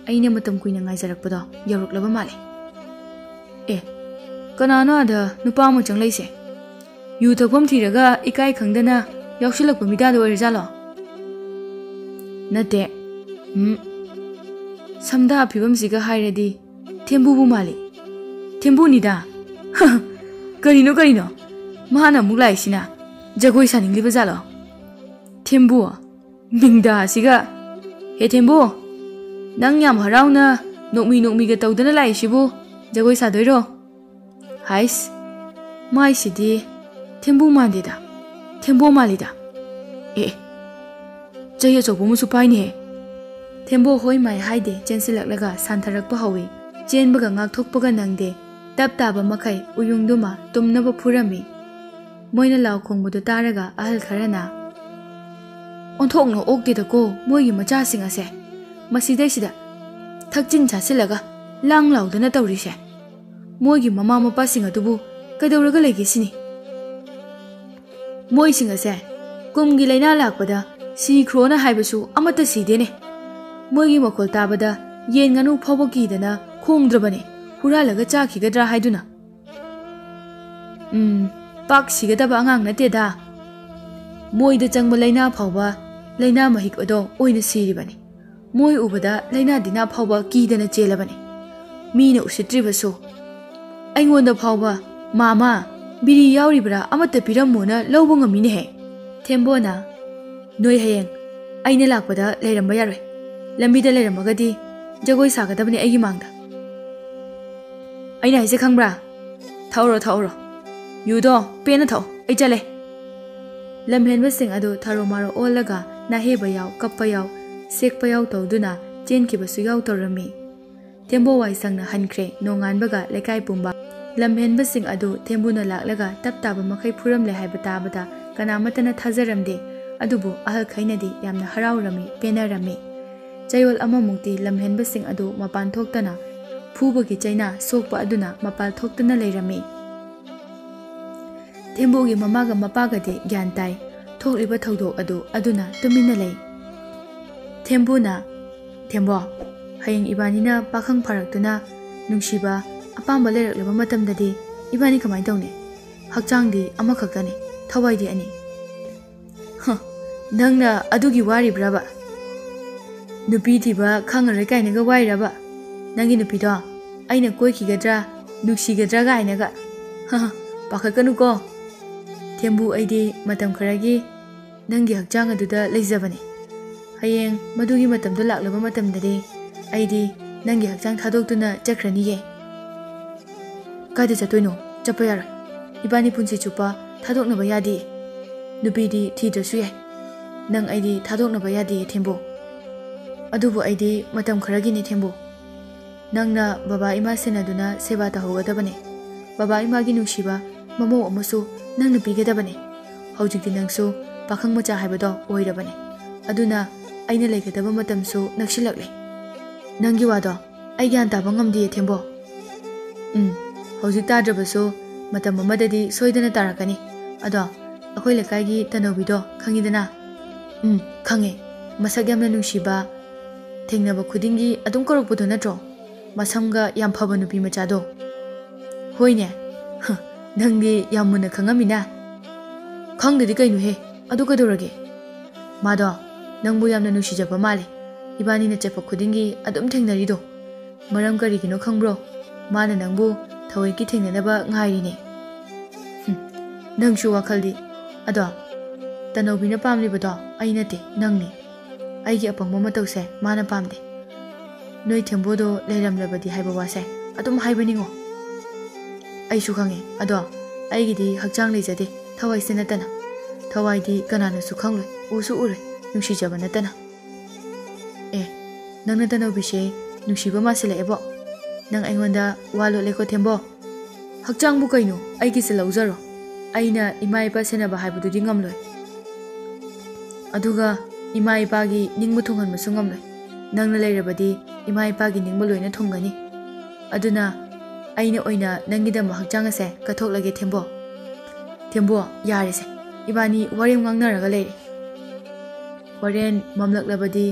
ꯑꯩꯅ ꯃꯇꯝ ꯀꯨꯏꯅ ꯉꯥꯏꯖꯔꯛꯄꯗꯣ ꯌꯧꯔꯛꯂꯕ ꯃꯥꯜꯂꯦ꯫ ꯑꯦ, ꯀꯅꯥꯅꯣ ꯑꯥꯗ ꯅꯨꯄꯥ ꯑꯃ ꯆꯪꯂꯛꯏꯁꯦ? ꯌꯨ ꯊꯛꯐꯝ ꯊꯤꯔꯒ ꯏꯀꯥꯏ ꯈꯪꯗꯅ ꯌꯥꯎꯁꯤꯜꯂꯛꯄ ꯃꯤꯗꯥꯗꯣ ꯑꯣꯏꯔꯖꯥꯠꯂꯣ?" "ꯅꯠꯇꯦ꯫ ꯎꯝ, ꯁꯝꯗꯥ ꯐꯤꯕꯝꯁꯤꯒ ꯍꯥꯏꯔꯗꯤ ꯊꯦꯝꯕꯨꯕꯨ ꯃꯥꯜꯂꯤ꯫ ꯊꯦꯝꯕꯨꯅꯤꯗ꯫ ꯀꯔꯤꯅꯣ, ꯀꯔꯤꯅꯣ? ꯃꯥꯅ ꯑꯃꯨꯛ ꯂꯥꯛꯏꯁꯤꯅ? ꯖꯒꯣꯏ ꯁꯥꯅꯤꯡꯂꯤꯕ ꯖꯥꯠꯂꯣ? ꯊꯦꯝꯕꯨ, ꯃꯤꯡꯗꯥ ꯑꯁꯤꯒ꯫ ꯍꯦ ꯊꯦꯝꯕꯨ, ꯅꯪ ꯌꯥꯝ ꯍꯔꯥꯎꯅ ꯅꯣꯛꯃꯤ ꯅꯣꯛꯃꯤꯒ ꯇꯧꯗꯅ ꯂꯥꯛꯏꯁꯤꯕꯨ ꯖꯒꯣꯏ ꯁꯥꯗꯣꯏꯔꯣ? ꯍꯥꯏꯁ, ꯃꯥꯏꯁꯤꯗꯤ ꯊꯦꯝꯕꯨ ꯃꯥꯟꯗꯦꯗ, ꯊꯦꯝꯕꯣ ꯃꯥꯜꯂꯤꯗ꯫ ꯑꯦ, ꯆꯩ ꯑꯆꯧꯕ ꯑꯃꯁꯨ ꯄꯥꯏꯅꯦꯍꯦ꯫" ꯊꯦꯝꯕꯣ ꯍꯣꯏ ꯃꯥꯏ ꯍꯥꯏꯗꯦ, ꯆꯦꯟꯁꯤꯜꯂꯛꯂꯒ ꯁꯥꯟꯊꯔꯛꯄ ꯍꯧꯏ꯫ ꯆꯦꯟꯕꯒ ꯉꯥꯛꯊꯣꯛꯄꯒ ꯅꯪꯗꯦ꯫ ꯇꯞ ꯇꯥꯕ ꯃꯈꯩ ꯎꯌꯨꯡꯗꯨꯃ ꯇꯨꯝꯅꯕ ꯐꯨꯔꯝꯃꯤ꯫ ꯃꯣꯏꯅ ꯂꯥꯎ ꯈꯣꯡꯕꯗꯨ ꯇꯥꯔꯒ ꯑꯍꯜ ꯈꯔꯅ, "ꯑꯣꯟꯊꯣꯛꯅ ꯑꯣꯛꯇꯦꯗꯀꯣ ꯃꯣꯏꯒꯤ ꯃꯆꯥꯁꯤꯡ ꯑꯁꯦ꯫ ꯃꯁꯤꯗꯩꯁꯤꯗ ꯊꯛꯆꯤꯟ ꯆꯥꯁꯤꯜꯂꯒ ꯂꯥꯡ ꯂꯥꯎꯗꯅ ꯇꯧꯔꯤꯁꯦ꯫ ꯃꯣꯏꯒꯤ ꯃꯃꯥ ꯃꯄꯥꯁꯤꯡ ꯑꯗꯨꯕꯨ ꯀꯩꯗꯧꯔꯒ ꯂꯩꯒꯦ ꯁꯤꯅꯤ꯫ ꯃꯣꯏꯁꯤꯡ ꯑꯁꯦ ꯀꯨꯝꯒꯤ ꯂꯥꯏꯅꯥ ꯂꯥꯛꯄꯗ ꯁꯤꯈ꯭ꯔꯣꯅ ꯍꯥꯏꯕꯁꯨ ꯑꯃꯠꯇ ꯁꯤꯗꯦꯅꯦ꯫ ꯃꯣꯏꯒꯤ ꯃꯈꯣꯜ ꯇꯥꯕꯗ ꯌꯦꯟ ꯉꯥꯅꯨ ꯐꯥꯎꯕ ꯀꯤꯗꯅ ꯈꯣꯡꯗ꯭ꯔꯕꯅꯦ, ꯍꯨꯔꯥꯜꯂꯒ ꯆꯥꯈꯤꯒꯗ꯭ꯔꯥ ꯍꯥꯏꯗꯨꯅ꯫ ꯎꯝ, ꯄꯥꯛ ꯁꯤꯒꯗꯕ ꯑꯉꯥꯡ ꯅꯠꯇꯦꯗ꯫ ꯃꯣꯏꯗ ꯆꯪꯕ ꯂꯥꯏꯅꯥ ꯐꯥꯎꯕ ꯂꯥꯏꯅꯥ ꯃꯍꯤꯛ ꯑꯗꯣ ꯑꯣꯏꯅ ꯁꯤꯔꯤꯕꯅꯤ꯫ ꯃꯣꯏ ꯎꯕꯗ ꯂꯥꯏꯅꯥ ꯇꯤꯟꯅꯥ ꯐꯥꯎꯕ ꯀꯤꯗꯅ ꯆꯦꯜꯂꯕꯅꯤ꯫ ꯃꯤꯅ ꯎꯁꯤꯠꯇ꯭ꯔꯤꯕꯁꯨ꯫ ꯑꯩꯉꯣꯟꯗ ꯐꯥꯎꯕ, "ꯃꯥꯃꯥ, ꯕꯤꯔꯤ ꯌꯥꯎꯔꯤꯕ꯭ꯔꯥ? ꯑꯃꯠꯇ ꯄꯤꯔꯝꯃꯣꯅ" ꯂꯧꯕ ꯉꯝꯃꯤꯅꯦꯍꯦ꯫ ꯊꯦꯝꯕꯣꯅ, "ꯅꯣꯏ ꯍꯌꯦꯡ ꯑꯩꯅ ꯂꯥꯛꯄꯗ ꯂꯩꯔꯝꯕ ꯌꯥꯔꯣꯏ꯫ ꯂꯝꯕꯤꯗ ꯂꯩꯔꯝꯃꯒꯗꯤ ꯖꯒꯣꯏ ꯁꯥꯒꯗꯕꯅꯤ ꯑꯩꯒꯤ ꯃꯥꯡꯗ꯫ ꯑꯩꯅ ꯍꯥꯏꯁꯦ ꯈꯪꯕ꯭ꯔꯥ? ꯊꯛꯎꯔꯣ, ꯊꯛꯎꯔꯣ꯫ ꯌꯨꯗꯣ ꯄꯦꯟꯅ ꯊꯛꯎ꯫ ꯑꯩ ꯆꯠꯂꯦ꯫" ꯂꯝꯍꯦꯟꯕꯁꯤꯡ ꯑꯗꯨ ꯊꯔꯣ ꯃꯥꯔꯣ ꯑꯣꯜꯂꯒ ꯅꯥꯍꯦꯕ ꯌꯥꯎ, ꯀꯞꯄ ꯌꯥꯎ, ꯁꯦꯛꯄ ꯌꯥꯎ ꯇꯧꯗꯨꯅ ꯆꯦꯟꯈꯤꯕꯁꯨ ꯌꯥꯎ ꯇꯧꯔꯝꯃꯤ꯫ ꯊꯦꯝꯕꯣ ꯋꯥꯏ ꯁꯪꯅ ꯍꯟꯈ꯭ꯔꯦ꯫ ꯅꯣꯡꯉꯥꯟꯕꯒ ꯂꯩꯀꯥꯏ ꯄꯨꯝꯕ ꯂꯝꯍꯦꯟꯕꯁꯤꯡ ꯑꯗꯨ ꯊꯦꯝꯕꯨꯅ ꯂꯥꯛꯂꯒ ꯇꯞ ꯇꯥꯕ ꯃꯈꯩ ꯐꯨꯔꯝꯂꯦ ꯍꯥꯏꯕ ꯇꯥꯕꯗ ꯀꯅꯥꯃꯠꯇꯅ ꯊꯥꯖꯔꯝꯗꯦ꯫ ꯑꯗꯨꯕꯨ ꯑꯍꯜꯈꯩꯅꯗꯤ ꯌꯥꯝꯅ ꯍꯔꯥꯎꯔꯝꯃꯤ, ꯄꯦꯟꯅꯔꯝꯃꯤ꯫ ꯆꯌꯣꯜ ꯑꯃꯃꯨꯛꯇꯤ ꯂꯝꯍꯦꯟꯕꯁꯤꯡ ꯑꯗꯨ ꯃꯄꯥꯟ ꯊꯣꯛꯇꯅ ꯐꯨꯕꯒꯤ ꯆꯩꯅꯥ ꯁꯣꯛꯄ ꯑꯗꯨꯅ ꯃꯄꯥꯜ ꯊꯣꯛꯇꯅ ꯂꯩꯔꯝꯃꯤ꯫ ꯊꯦꯝꯕꯨꯒꯤ ꯃꯃꯥꯒ ꯃꯄꯥꯒꯗꯤ ꯒ꯭ꯌꯥꯟ ꯇꯥꯏ꯫ ꯊꯣꯛꯂꯤꯕ ꯊꯧꯗꯣꯛ ꯑꯗꯨ ꯑꯗꯨꯅ ꯇꯨꯃꯤꯟꯅ ꯂꯩ꯫ ꯊꯦꯝꯕꯨꯅ, "ꯊꯦꯝꯕꯣ, ꯍꯌꯦꯡ ꯏꯕꯥꯅꯤꯅ ꯄꯥꯈꯪ ꯐꯥꯔꯛꯇꯨꯅ ꯅꯨꯡꯁꯤꯕ ꯑꯄꯥꯝꯕ ꯂꯩꯔꯛꯂꯕ ꯃꯇꯝꯗꯗꯤ ꯏꯕꯥꯅꯤ ꯀꯃꯥꯏꯅ ꯇꯧꯅꯤ? ꯍꯛꯆꯥꯡꯗꯤ ꯑꯃꯈꯛꯇꯅꯤ, ꯊꯋꯥꯏꯗꯤ ꯑꯅꯤ꯫" "ꯍ, ꯅꯪꯅ ꯑꯗꯨꯒꯤ ꯋꯥꯔꯤꯕ꯭ꯔꯕ? ꯅꯨꯄꯤ ꯊꯤꯕ ꯈꯪꯉꯔꯣꯏ ꯀꯥꯏꯅꯒ ꯋꯥꯏꯔꯕ? ꯅꯪꯒꯤ ꯅꯨꯄꯤꯗꯣ ꯑꯩꯅ ꯀꯣꯏꯈꯤꯒꯗ꯭ꯔꯥ, ꯅꯨꯡꯁꯤꯒꯗ꯭ꯔꯥ ꯀꯥꯏꯅꯒ? ꯍ, ꯄꯥꯈꯠꯀꯅꯨꯀꯣ꯫ ꯊꯦꯝꯕꯨ, ꯑꯩꯗꯤ ꯃꯇꯝ ꯈꯔꯒꯤ ꯅꯪꯒꯤ ꯍꯛꯆꯥꯡ ꯑꯗꯨꯗ ꯂꯩꯖꯕꯅꯦ꯫ ꯍꯌꯦꯡ ꯃꯗꯨꯒꯤ ꯃꯇꯝꯗꯣ ꯂꯥꯛꯂꯕ ꯃꯇꯝꯗꯗꯤ ꯑꯩꯗꯤ ꯅꯪꯒꯤ ꯍꯛꯆꯥꯡ ꯊꯥꯗꯣꯛꯇꯨꯅ ꯆꯠꯈ꯭ꯔꯅꯤꯌꯦ꯫" "ꯀꯥꯏꯗ ꯆꯠꯇꯣꯏꯅꯣ? ꯆꯠꯄ ꯌꯥꯔꯣꯏ꯫ ꯏꯕꯥꯅꯤ ꯄꯨꯟꯁꯤ ꯆꯨꯞꯄ ꯊꯥꯗꯣꯛꯅꯕ ꯌꯥꯗꯦ꯫ ꯅꯨꯄꯤꯗꯤ ꯊꯤꯗ꯭ꯔꯁꯨ ꯌꯥꯏ꯫ ꯅꯪ ꯑꯩꯗꯤ ꯊꯥꯗꯣꯛꯅꯕ ꯌꯥꯗꯦ, ꯊꯦꯝꯕꯨ꯫ ꯑꯗꯨꯕꯨ ꯑꯩꯗꯤ ꯃꯇꯝ ꯈꯔꯒꯤꯅꯤ, ꯊꯦꯝꯕꯨ꯫ ꯅꯪꯅ ꯕꯕꯥ ꯏꯃꯥ ꯁꯦꯟꯅꯗꯨꯅ ꯁꯦꯕꯥ ꯇꯧꯍꯧꯒꯗꯕꯅꯦ꯫ ꯕꯕꯥ ꯏꯃꯥꯒꯤ ꯅꯨꯡꯁꯤꯕ ꯃꯃꯧ ꯑꯃꯁꯨ ꯅꯪꯅ ꯄꯤꯒꯗꯕꯅꯦ꯫ ꯍꯧꯖꯤꯛꯇꯤ ꯅꯪꯁꯨ ꯄꯥꯈꯪ ꯃꯆꯥ ꯍꯥꯏꯕꯗꯣ ꯑꯣꯏꯔꯕꯅꯦ꯫ ꯑꯗꯨꯅ ꯑꯩꯅ ꯂꯩꯒꯗꯕ ꯃꯇꯝꯁꯨ ꯅꯛꯁꯤꯜꯂꯛꯂꯦ꯫ ꯅꯪꯒꯤ ꯋꯥꯗꯣ ꯑꯩ ꯒ꯭ꯌꯥꯟ ꯇꯥꯕ ꯉꯝꯗꯦ, ꯊꯦꯝꯕꯣ꯫" "ꯎꯝ, ꯍꯧꯖꯤꯛ ꯇꯥꯗ꯭ꯔꯕꯁꯨ ꯃꯇꯝ ꯑꯃꯗꯗꯤ ꯁꯣꯏꯗꯅ ꯇꯥꯔꯛꯀꯅꯤ꯫ ꯑꯗꯣ ꯑꯩꯈꯣꯏ ꯂꯩꯀꯥꯏꯒꯤ ꯇꯅꯧꯕꯤꯗꯣ ꯈꯪꯉꯤꯗꯅ?" "ꯎꯝ, ꯈꯪꯉꯦ꯫ ꯃꯁꯛ ꯌꯥꯝꯅ ꯅꯨꯡꯁꯤꯕ, ꯊꯦꯡꯅꯕ ꯈꯨꯗꯤꯡꯒꯤ ꯑꯗꯨꯝ ꯀꯧꯔꯛꯄꯗꯣ ꯅꯠꯇ꯭ꯔꯣ? ꯃꯁꯝꯒ ꯌꯥꯝ ꯐꯕ ꯅꯨꯄꯤ ꯃꯆꯥꯗꯣ꯫" "ꯍꯣꯏꯅꯦ꯫ ꯍ, ꯅꯪꯗꯤ ꯌꯥꯝ ꯃꯨꯟꯅ ꯈꯪꯉꯝꯃꯤꯅ꯫" "ꯈꯪꯗꯗꯤ ꯀꯩꯅꯣꯍꯦ? ꯑꯗꯨ ꯀꯩꯗꯧꯔꯒꯦ? ꯃꯥꯗꯣ ꯅꯪꯕꯨ ꯌꯥꯝꯅ ꯅꯨꯡꯁꯤꯖꯕ ꯃꯥꯜꯂꯦ꯫ ꯏꯕꯥꯅꯤꯅ ꯆꯠꯄ ꯈꯨꯗꯤꯡꯒꯤ ꯑꯗꯨꯝ ꯊꯦꯡꯅꯔꯤꯗꯣ꯫ ꯃꯔꯝ ꯀꯔꯤꯒꯤꯅꯣ ꯈꯪꯕ꯭ꯔꯣ? ꯃꯥꯅ ꯅꯪꯕꯨ ꯊꯑꯣꯏꯀꯤ ꯊꯦꯡꯅꯅꯕ ꯉꯥꯏꯔꯤꯅꯦ꯫" "ꯍꯨꯝ, ꯅꯪꯁꯨ ꯋꯥꯈꯜꯗꯤ꯫ ꯑꯗꯣ ꯇꯅꯧꯕꯤꯅ ꯄꯥꯝꯂꯤꯕꯗꯣ ꯑꯩ ꯅꯠꯇꯦ, ꯅꯪꯅꯤ꯫ ꯑꯩꯒꯤ ꯑꯄꯪꯕ ꯃꯇꯧꯁꯦ ꯃꯥꯅ ꯄꯥꯝꯗꯦ꯫ ꯅꯣꯏ ꯊꯦꯝꯕꯣꯗꯣ ꯂꯩꯔꯝꯂꯕꯗꯤ ꯍꯥꯏꯕ ꯋꯥꯁꯦ ꯑꯗꯨꯝ ꯍꯥꯏꯕꯅꯤꯉꯣ꯫ ꯑꯩꯁꯨ ꯈꯪꯉꯦ, ꯑꯗꯣ ꯑꯩꯒꯤꯗꯤ ꯍꯛꯆꯥꯡ ꯂꯩꯖꯗꯦ, ꯊꯋꯥꯏꯁꯦ ꯅꯠꯇꯅ꯫ ꯊꯋꯥꯏꯗꯤ ꯀꯅꯥꯅꯁꯨ ꯈꯪꯂꯣꯏ, ꯎꯁꯨ ꯎꯔꯣꯏ, ꯅꯨꯡꯁꯤꯖꯕ ꯅꯠꯇꯅ꯫" "ꯑꯦ, ꯅꯪꯅ ꯇꯅꯧꯕꯤꯁꯦ ꯅꯨꯡꯁꯤꯕ ꯃꯥꯟꯁꯤꯜꯂꯛꯑꯦꯕꯣ꯫ ꯅꯪ ꯑꯩꯉꯣꯟꯗ ꯋꯥ ꯂꯣꯠꯂꯦꯀꯣ, ꯊꯦꯝꯕꯣ꯫ ꯍꯛꯆꯥꯡꯕꯨ ꯀꯩꯅꯣ, ꯑꯩꯒꯤꯁꯦ ꯂꯧꯖꯔꯣ꯫ ꯑꯩꯅ ꯏꯃꯥ ꯏꯄꯥ ꯁꯦꯟꯅꯕ ꯍꯥꯏꯕꯗꯨꯗꯤ ꯉꯝꯂꯣꯏ꯫ ꯑꯗꯨꯒ ꯏꯃꯥ ꯏꯄꯥꯒꯤ ꯅꯤꯡꯕ ꯊꯨꯡꯍꯟꯕꯁꯨ ꯉꯝꯂꯣꯏ꯫ ꯅꯪꯅ ꯂꯩꯔꯕꯗꯤ ꯏꯃꯥ ꯏꯄꯥꯒꯤ ꯅꯤꯡꯕ ꯂꯣꯏꯅ ꯊꯨꯡꯒꯅꯤ꯫" ꯑꯗꯨꯅ ꯑꯩꯅ ꯑꯣꯏꯅ ꯅꯪꯒꯤꯗꯃꯛ ꯍꯛꯆꯥꯡ ꯑꯁꯦ ꯀꯠꯊꯣꯛꯂꯒꯦ, ꯊꯦꯝꯕꯣ꯫ ꯊꯦꯝꯕꯣ, ꯌꯥꯔꯦꯁꯦ, ꯏꯕꯥꯅꯤ ꯋꯥꯔꯦꯝ ꯉꯥꯡꯅꯔꯒ ꯂꯩꯔꯦ꯫ ꯍꯣꯔꯦꯟ ꯃꯝꯂꯛꯂꯕꯗꯤ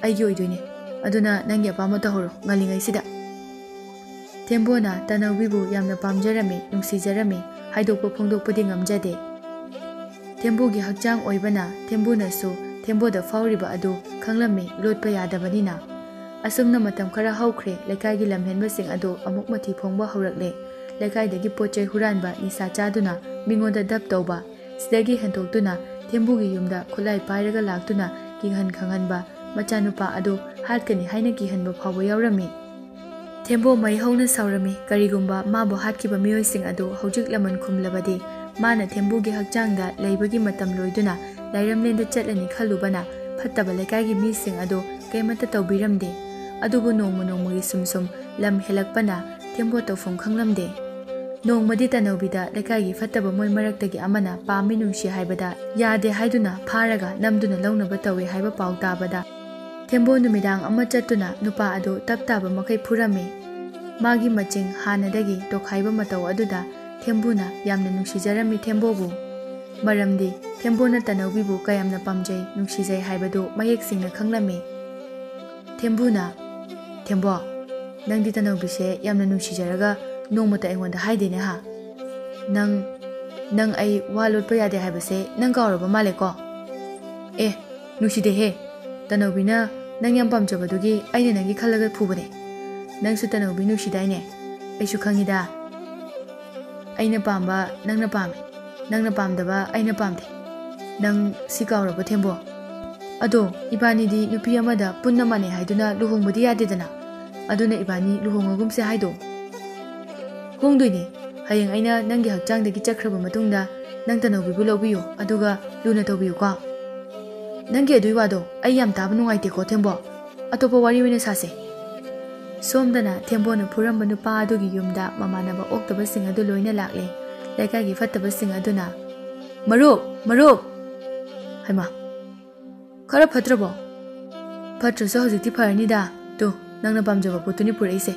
ꯑꯩꯒꯤ ꯑꯣꯏꯗꯣꯏꯅꯦ, ꯑꯗꯨꯅ ꯅꯪꯒꯤ ꯑꯄꯥꯝꯕ ꯇꯧꯍꯧꯔꯣ ꯉꯜꯂꯤꯉꯩꯁꯤꯗ꯫ ꯊꯦꯝꯕꯣꯅ ꯇꯅꯧꯕꯤꯕꯨ ꯌꯥꯝꯅ ꯄꯥꯝꯖꯔꯝꯃꯤ, ꯅꯨꯡꯁꯤꯖꯔꯝꯃꯤ, ꯍꯥꯏꯗꯣꯛꯄ ꯐꯣꯡꯗꯣꯛꯄꯗꯤ ꯉꯝꯖꯗꯦ꯫ ꯊꯦꯝꯕꯨꯒꯤ ꯍꯛꯆꯥꯡ ꯑꯣꯏꯕꯅ ꯊꯦꯝꯕꯨꯅꯁꯨ ꯊꯦꯝꯕꯣꯗ ꯐꯥꯎꯔꯤꯕ ꯑꯗꯨ ꯈꯪꯂꯝꯃꯤ, ꯂꯣꯠꯄ ꯌꯥꯗꯕꯅꯤꯅ꯫ ꯑꯁꯨꯝꯅ ꯃꯇꯝ ꯈꯔ ꯍꯧꯈ꯭ꯔꯦ꯫ ꯂꯩꯀꯥꯏꯒꯤ ꯂꯝꯍꯦꯟꯕꯁꯤꯡ ꯑꯗꯨ ꯑꯃꯨꯛ ꯃꯊꯤ ꯐꯣꯡꯕ ꯍꯧꯔꯛꯂꯦ꯫ ꯂꯩꯀꯥꯏꯗꯒꯤ ꯄꯣꯠ ꯆꯩ ꯍꯨꯔꯥꯟꯕ, ꯅꯤꯁꯥ ꯆꯥꯗꯨꯅ ꯃꯤꯉꯣꯟꯗ ꯗꯞ ꯇꯧꯕ, ꯁꯤꯗꯒꯤ ꯍꯦꯟꯗꯣꯛꯇꯨꯅ ꯊꯦꯝꯕꯨꯒꯤ ꯌꯨꯝꯗ ꯈꯨꯠꯂꯥꯏ ꯄꯥꯏꯔꯒ ꯂꯥꯛꯇꯨꯅ ꯀꯤꯍꯟ ꯈꯪꯍꯟꯕ, ꯃꯆꯥꯅꯨꯄꯥ ꯑꯗꯨ ꯍꯥꯠꯀꯅꯤ ꯍꯥꯏꯅ ꯀꯤꯍꯟꯕ ꯐꯥꯎꯕ ꯌꯥꯎꯔꯝꯃꯤ꯫ ꯊꯦꯝꯕꯣ ꯃꯩ ꯍꯧꯅ ꯁꯥꯎꯔꯝꯃꯤ꯫ ꯀꯔꯤꯒꯨꯝꯕ ꯃꯥꯕꯨ ꯍꯥꯠꯈꯤꯕ ꯃꯤꯑꯣꯏꯁꯤꯡ ꯑꯗꯨ ꯍꯧꯖꯤꯛ ꯂꯃꯟ ꯈꯨꯝꯂꯕꯗꯤ, ꯃꯥꯅ ꯊꯦꯝꯕꯨꯒꯤ ꯍꯛꯆꯥꯡꯗ ꯂꯩꯕꯒꯤ ꯃꯇꯝ ꯂꯣꯏꯗꯨꯅ ꯂꯥꯏꯔꯝꯂꯦꯟꯗ ꯆꯠꯂꯅꯤ ꯈꯜꯂꯨꯕꯅ ꯐꯠꯇꯕ ꯂꯩꯀꯥꯏꯒꯤ ꯃꯤꯁꯤꯡ ꯑꯗꯨ ꯀꯩꯃꯠꯇ ꯇꯧꯕꯤꯔꯝꯗꯦ꯫ ꯑꯗꯨꯕꯨ ꯅꯣꯡꯃ ꯅꯣꯡꯃꯒꯤ ꯁꯨꯝ ꯁꯨꯝ ꯂꯝ ꯍꯦꯜꯂꯛꯄꯅ ꯊꯦꯝꯕꯣ ꯇꯧꯐꯝ ꯈꯪꯂꯝꯗꯦ꯫ ꯅꯣꯡꯃꯗꯤ ꯇꯅꯧꯕꯤꯗ ꯂꯩꯀꯥꯏꯒꯤ ꯐꯠꯇꯕ ꯃꯣꯏ ꯃꯔꯛꯇꯒꯤ ꯑꯃꯅ ꯄꯥꯝꯃꯤ ꯅꯨꯡꯁꯤ ꯍꯥꯏꯕꯗ ꯌꯥꯗꯦ ꯍꯥꯏꯗꯨꯅ ꯐꯥꯔꯒ ꯅꯝꯗꯨꯅ ꯂꯧꯅꯕ ꯇꯧꯏ ꯍꯥꯏꯕ ꯄꯥꯎ ꯇꯥꯕꯗ, ꯊꯦꯝꯕꯣ ꯅꯨꯃꯤꯗꯥꯡ ꯑꯃ ꯆꯠꯇꯨꯅ ꯅꯨꯄꯥ ꯑꯗꯨ ꯇꯞ ꯇꯥꯕ ꯃꯈꯩ ꯐꯨꯔꯝꯃꯤ꯫ ꯃꯥꯒꯤ ꯃꯆꯤꯡ ꯍꯥꯟꯅꯗꯒꯤ ꯇꯣꯈꯥꯏꯕ ꯃꯇꯧ ꯑꯗꯨꯗ ꯊꯦꯝꯕꯨꯅ ꯌꯥꯝꯅ ꯅꯨꯡꯁꯤꯖꯔꯝꯃꯤ ꯊꯦꯝꯕꯣꯕꯨ꯫ ꯃꯔꯝꯗꯤ ꯊꯦꯝꯕꯣꯅ ꯇꯅꯧꯕꯤꯕꯨ ꯀꯌꯥꯝꯅ ꯄꯥꯝꯖꯩ, ꯅꯨꯡꯁꯤꯖꯩ ꯍꯥꯏꯕꯗꯨ ꯃꯌꯦꯛ ꯁꯦꯡꯅ ꯈꯪꯂꯝꯃꯤ꯫ ꯊꯦꯝꯕꯨꯅ, "ꯊꯦꯝꯕꯣ, ꯅꯪꯗꯤ ꯇꯅꯧꯕꯤꯁꯦ ꯌꯥꯝꯅ ꯅꯨꯡꯁꯤꯖꯔꯒ ꯅꯣꯡꯃꯇ ꯑꯩꯉꯣꯟꯗ ꯍꯥꯏꯗꯦꯅꯦ ꯍꯥ? ꯅꯪ, ꯅꯪ ꯑꯩ ꯋꯥ ꯂꯣꯠꯄ ꯌꯥꯗꯦ ꯍꯥꯏꯕꯁꯦ ꯅꯪ ꯀꯥꯎꯔꯕ ꯃꯥꯜꯂꯦꯀꯣ?" "ꯑꯦ, ꯅꯨꯡꯁꯤꯗꯦꯍꯦ꯫ ꯇꯅꯧꯕꯤꯅ ꯅꯪ ꯌꯥꯝ ꯄꯥꯝꯖꯕꯗꯨꯒꯤ ꯑꯩꯅ ꯅꯪꯒꯤ ꯈꯜꯂꯒ ꯐꯨꯕꯅꯦ꯫ ꯅꯪꯁꯨ ꯇꯅꯧꯕꯤ ꯅꯨꯡꯁꯤꯗꯥꯏꯅꯦ? ꯑꯩꯁꯨ ꯈꯪꯉꯤꯗ꯫ ꯑꯩꯅ ꯄꯥꯝꯕ ꯅꯪꯅ ꯄꯥꯝꯃꯦ, ꯅꯪꯅ ꯄꯥꯝꯗꯕ ꯑꯩꯅ ꯄꯥꯝꯗꯦ꯫ ꯅꯪ ꯁꯤ ꯀꯥꯎꯔꯕ ꯊꯦꯝꯕꯣ? ꯑꯗꯣ ꯏꯕꯥꯅꯤꯗꯤ ꯅꯨꯄꯤ ꯑꯃꯗ ꯄꯨꯟꯅ ꯃꯥꯟꯅꯩ ꯍꯥꯏꯗꯨꯅ ꯂꯨꯍꯣꯡꯕꯗꯤ ꯌꯥꯗꯦꯗꯅ꯫ ꯑꯗꯨꯅ ꯏꯕꯥꯅꯤ ꯂꯨꯍꯣꯡꯉꯒꯨꯝꯁꯦ ꯍꯥꯏꯗꯣ?" "ꯍꯣꯡꯗꯣꯏꯅꯦ꯫ ꯍꯌꯦꯡ ꯑꯩꯅ ꯅꯪꯒꯤ ꯍꯛꯆꯥꯡꯗꯒꯤ ꯆꯠꯈ꯭ꯔꯕ ꯃꯇꯨꯡꯗ ꯅꯪ ꯇꯅꯧꯕꯤꯕꯨ ꯂꯧꯕꯤꯌꯨ, ꯑꯗꯨꯒ ꯂꯨꯅ ꯇꯧꯕꯤꯌꯨꯀꯣ꯫ ꯅꯪꯒꯤ ꯑꯗꯨꯏ ꯋꯥꯗꯣ ꯑꯩ ꯌꯥꯝ ꯇꯥꯕ ꯅꯨꯡꯉꯥꯏꯇꯦꯀꯣ ꯊꯦꯝꯕꯣ꯫ ꯑꯇꯣꯞꯄ ꯋꯥꯔꯤ ꯑꯣꯏꯅ ꯁꯥꯁꯦ꯫" ꯁꯣꯝꯗꯅ ꯊꯦꯝꯕꯣꯅ ꯐꯨꯔꯝꯕ ꯅꯨꯄꯥ ꯑꯗꯨꯒꯤ ꯌꯨꯝꯗ ꯃꯃꯥꯟꯅꯕ ꯑꯣꯛꯇꯕꯁꯤꯡ ꯑꯗꯨ ꯂꯣꯏꯅ ꯂꯥꯛꯂꯦ꯫ ꯂꯩꯀꯥꯏꯒꯤ ꯐꯠꯇꯕꯁꯤꯡ ꯑꯗꯨꯅ, "ꯃꯔꯨꯞ, ꯃꯔꯨꯞ!" "ꯍꯩꯃꯥ, ꯈꯔ ꯐꯠꯇ꯭ꯔꯕꯣ?" "ꯐꯠꯇ꯭ꯔꯁꯨ ꯍꯧꯖꯤꯛꯇꯤ ꯐꯔꯅꯤꯗ꯫ ꯇꯨ, ꯅꯪꯅ ꯄꯥꯝꯖꯕ ꯄꯣꯠꯇꯨꯅꯤ ꯄꯨꯔꯛꯏꯁꯦ꯫"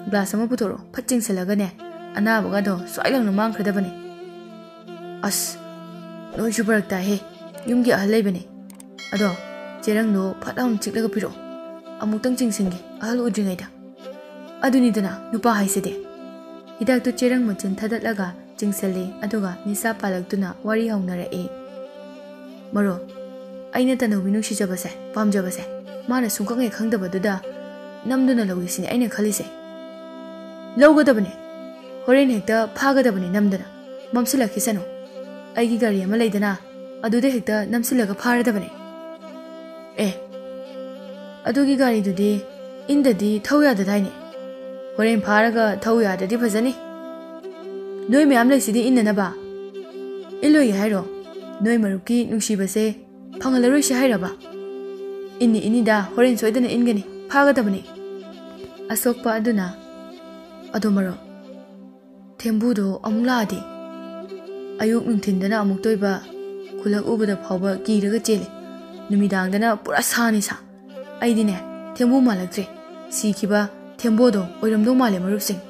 ꯒ꯭ꯂꯥꯁ ꯑꯃ ꯄꯨꯊꯣꯔꯛꯑꯣ, ꯐꯠ ꯆꯤꯡꯁꯤꯜꯂꯒꯅꯦ, ꯑꯅꯥꯕꯒꯗꯣ ꯁ꯭ꯋꯥꯏ ꯂꯥꯎꯅ ꯃꯥꯡꯈ꯭ꯔꯗꯕꯅꯦ꯫ ꯑꯁ, ꯅꯣꯏꯁꯨ ꯐꯔꯛ ꯇꯥꯏꯍꯦ, ꯌꯨꯝꯒꯤ ꯑꯍꯜ ꯂꯩꯕꯅꯦ꯫ ꯑꯗꯣ ꯆꯦꯔꯪꯗꯣ ꯐꯠ ꯂꯥꯎꯅ ꯆꯤꯛꯂꯒ ꯄꯤꯔꯛꯑꯣ, ꯑꯃꯨꯛꯇꯪ ꯆꯤꯡꯁꯤꯟꯒꯦ ꯑꯍꯜ ꯎꯗ꯭ꯔꯤꯉꯩꯗ꯫ ꯑꯗꯨꯅꯤꯗꯅ ꯅꯨꯄꯥ ꯍꯥꯏꯁꯤꯗꯤ꯫ ꯍꯤꯗꯥꯛꯇꯨ ꯆꯦꯔꯪ ꯃꯆꯤꯟ ꯊꯥꯗꯠꯂꯒ ꯆꯤꯡꯁꯤꯜꯂꯤ, ꯑꯗꯨꯒ ꯅꯤꯁꯥ ꯄꯥꯜꯂꯛꯇꯨꯅ ꯋꯥꯔꯤ ꯍꯧꯅꯔꯛꯏ꯫ "ꯃꯔꯣ, ꯑꯩꯅ ꯇꯅꯧꯕꯤ ꯅꯨꯡꯁꯤꯖꯕꯁꯦ, ꯄꯥꯝꯖꯕꯁꯦ ꯃꯥꯅ ꯁꯨꯡꯈꯪ ꯍꯦꯛ ꯈꯪꯗꯕꯗꯨꯗ ꯅꯝꯗꯨꯅ ꯂꯧꯏꯁꯤꯅꯦ ꯑꯩꯅ ꯈꯜꯂꯤꯁꯦ꯫ ꯂꯧꯒꯗꯕꯅꯦ, ꯍꯣꯔꯦꯟ ꯍꯦꯛꯇ ꯐꯥꯒꯗꯕꯅꯦ ꯅꯝꯗꯅ꯫ ꯃꯝꯁꯤꯜꯂꯛꯈꯤꯁꯅꯨ, ꯑꯩꯒꯤ ꯒꯥꯔꯤ ꯑꯃ ꯂꯩꯗꯅ, ꯑꯗꯨꯗ ꯍꯦꯛꯇ ꯅꯝꯁꯤꯜꯂꯒ ꯐꯥꯔꯗꯕꯅꯦ꯫ ꯑꯦ, ꯑꯗꯨꯒꯤ ꯒꯥꯔꯤꯗꯨꯗꯤ ꯏꯟꯗꯗꯤ ꯊꯧ ꯌꯥꯗꯗꯥꯏꯅꯦ? ꯍꯣꯔꯦꯟ ꯐꯥꯔꯒ ꯊꯧ ꯌꯥꯗ꯭ꯔꯗꯤ ꯐꯖꯅꯤ꯫ ꯅꯣꯏ ꯃꯌꯥꯝ ꯂꯩꯁꯤꯗꯤ ꯏꯟꯅꯅꯕ꯫ ꯏꯜꯂꯣꯏꯒꯦ ꯍꯥꯏꯔꯣ? ꯅꯣꯏ ꯃꯔꯨꯞꯀꯤ ꯅꯨꯡꯁꯤꯕꯁꯦ ꯐꯪꯍꯜꯂꯔꯣꯏꯁꯦ ꯍꯥꯏꯔꯕ? ꯏꯟꯅꯤ ꯏꯟꯅꯤꯗ, ꯍꯣꯔꯦꯟ ꯁꯣꯏꯗꯅ ꯏꯟꯒꯅꯤ, ꯐꯥꯒꯗꯕꯅꯤ꯫" ꯑꯁꯣꯛꯄ ꯑꯗꯨꯅ, "ꯑꯗꯣ ꯃꯔꯣ, ꯊꯦꯝꯕꯨꯗꯣ ꯑꯃꯨꯛ ꯂꯥꯛꯑꯗꯤ? ꯑꯌꯨꯛ ꯅꯨꯡꯊꯤꯟꯗꯅ ꯑꯃꯨꯛꯇ ꯑꯣꯏꯕ, ꯈꯨꯂꯛ ꯎꯕꯗ ꯐꯥꯎꯕ ꯀꯤꯔꯒ ꯆꯦꯜꯂꯦ, ꯅꯨꯃꯤꯗꯥꯡꯗꯅ ꯄꯨꯔꯥ ꯁꯥꯅꯤ ꯁꯥ꯫ ꯑꯩꯗꯤꯅꯦ, ꯊꯦꯝꯕꯨ ꯃꯥꯜꯂꯛꯇ꯭ꯔꯦ, ꯁꯤꯈꯤꯕ ꯊꯦꯝꯕꯣꯗꯣ ꯑꯣꯏꯔꯝꯗꯧ ꯃꯥꯜꯂꯦ ꯃꯔꯨꯞꯁꯤꯡ꯫"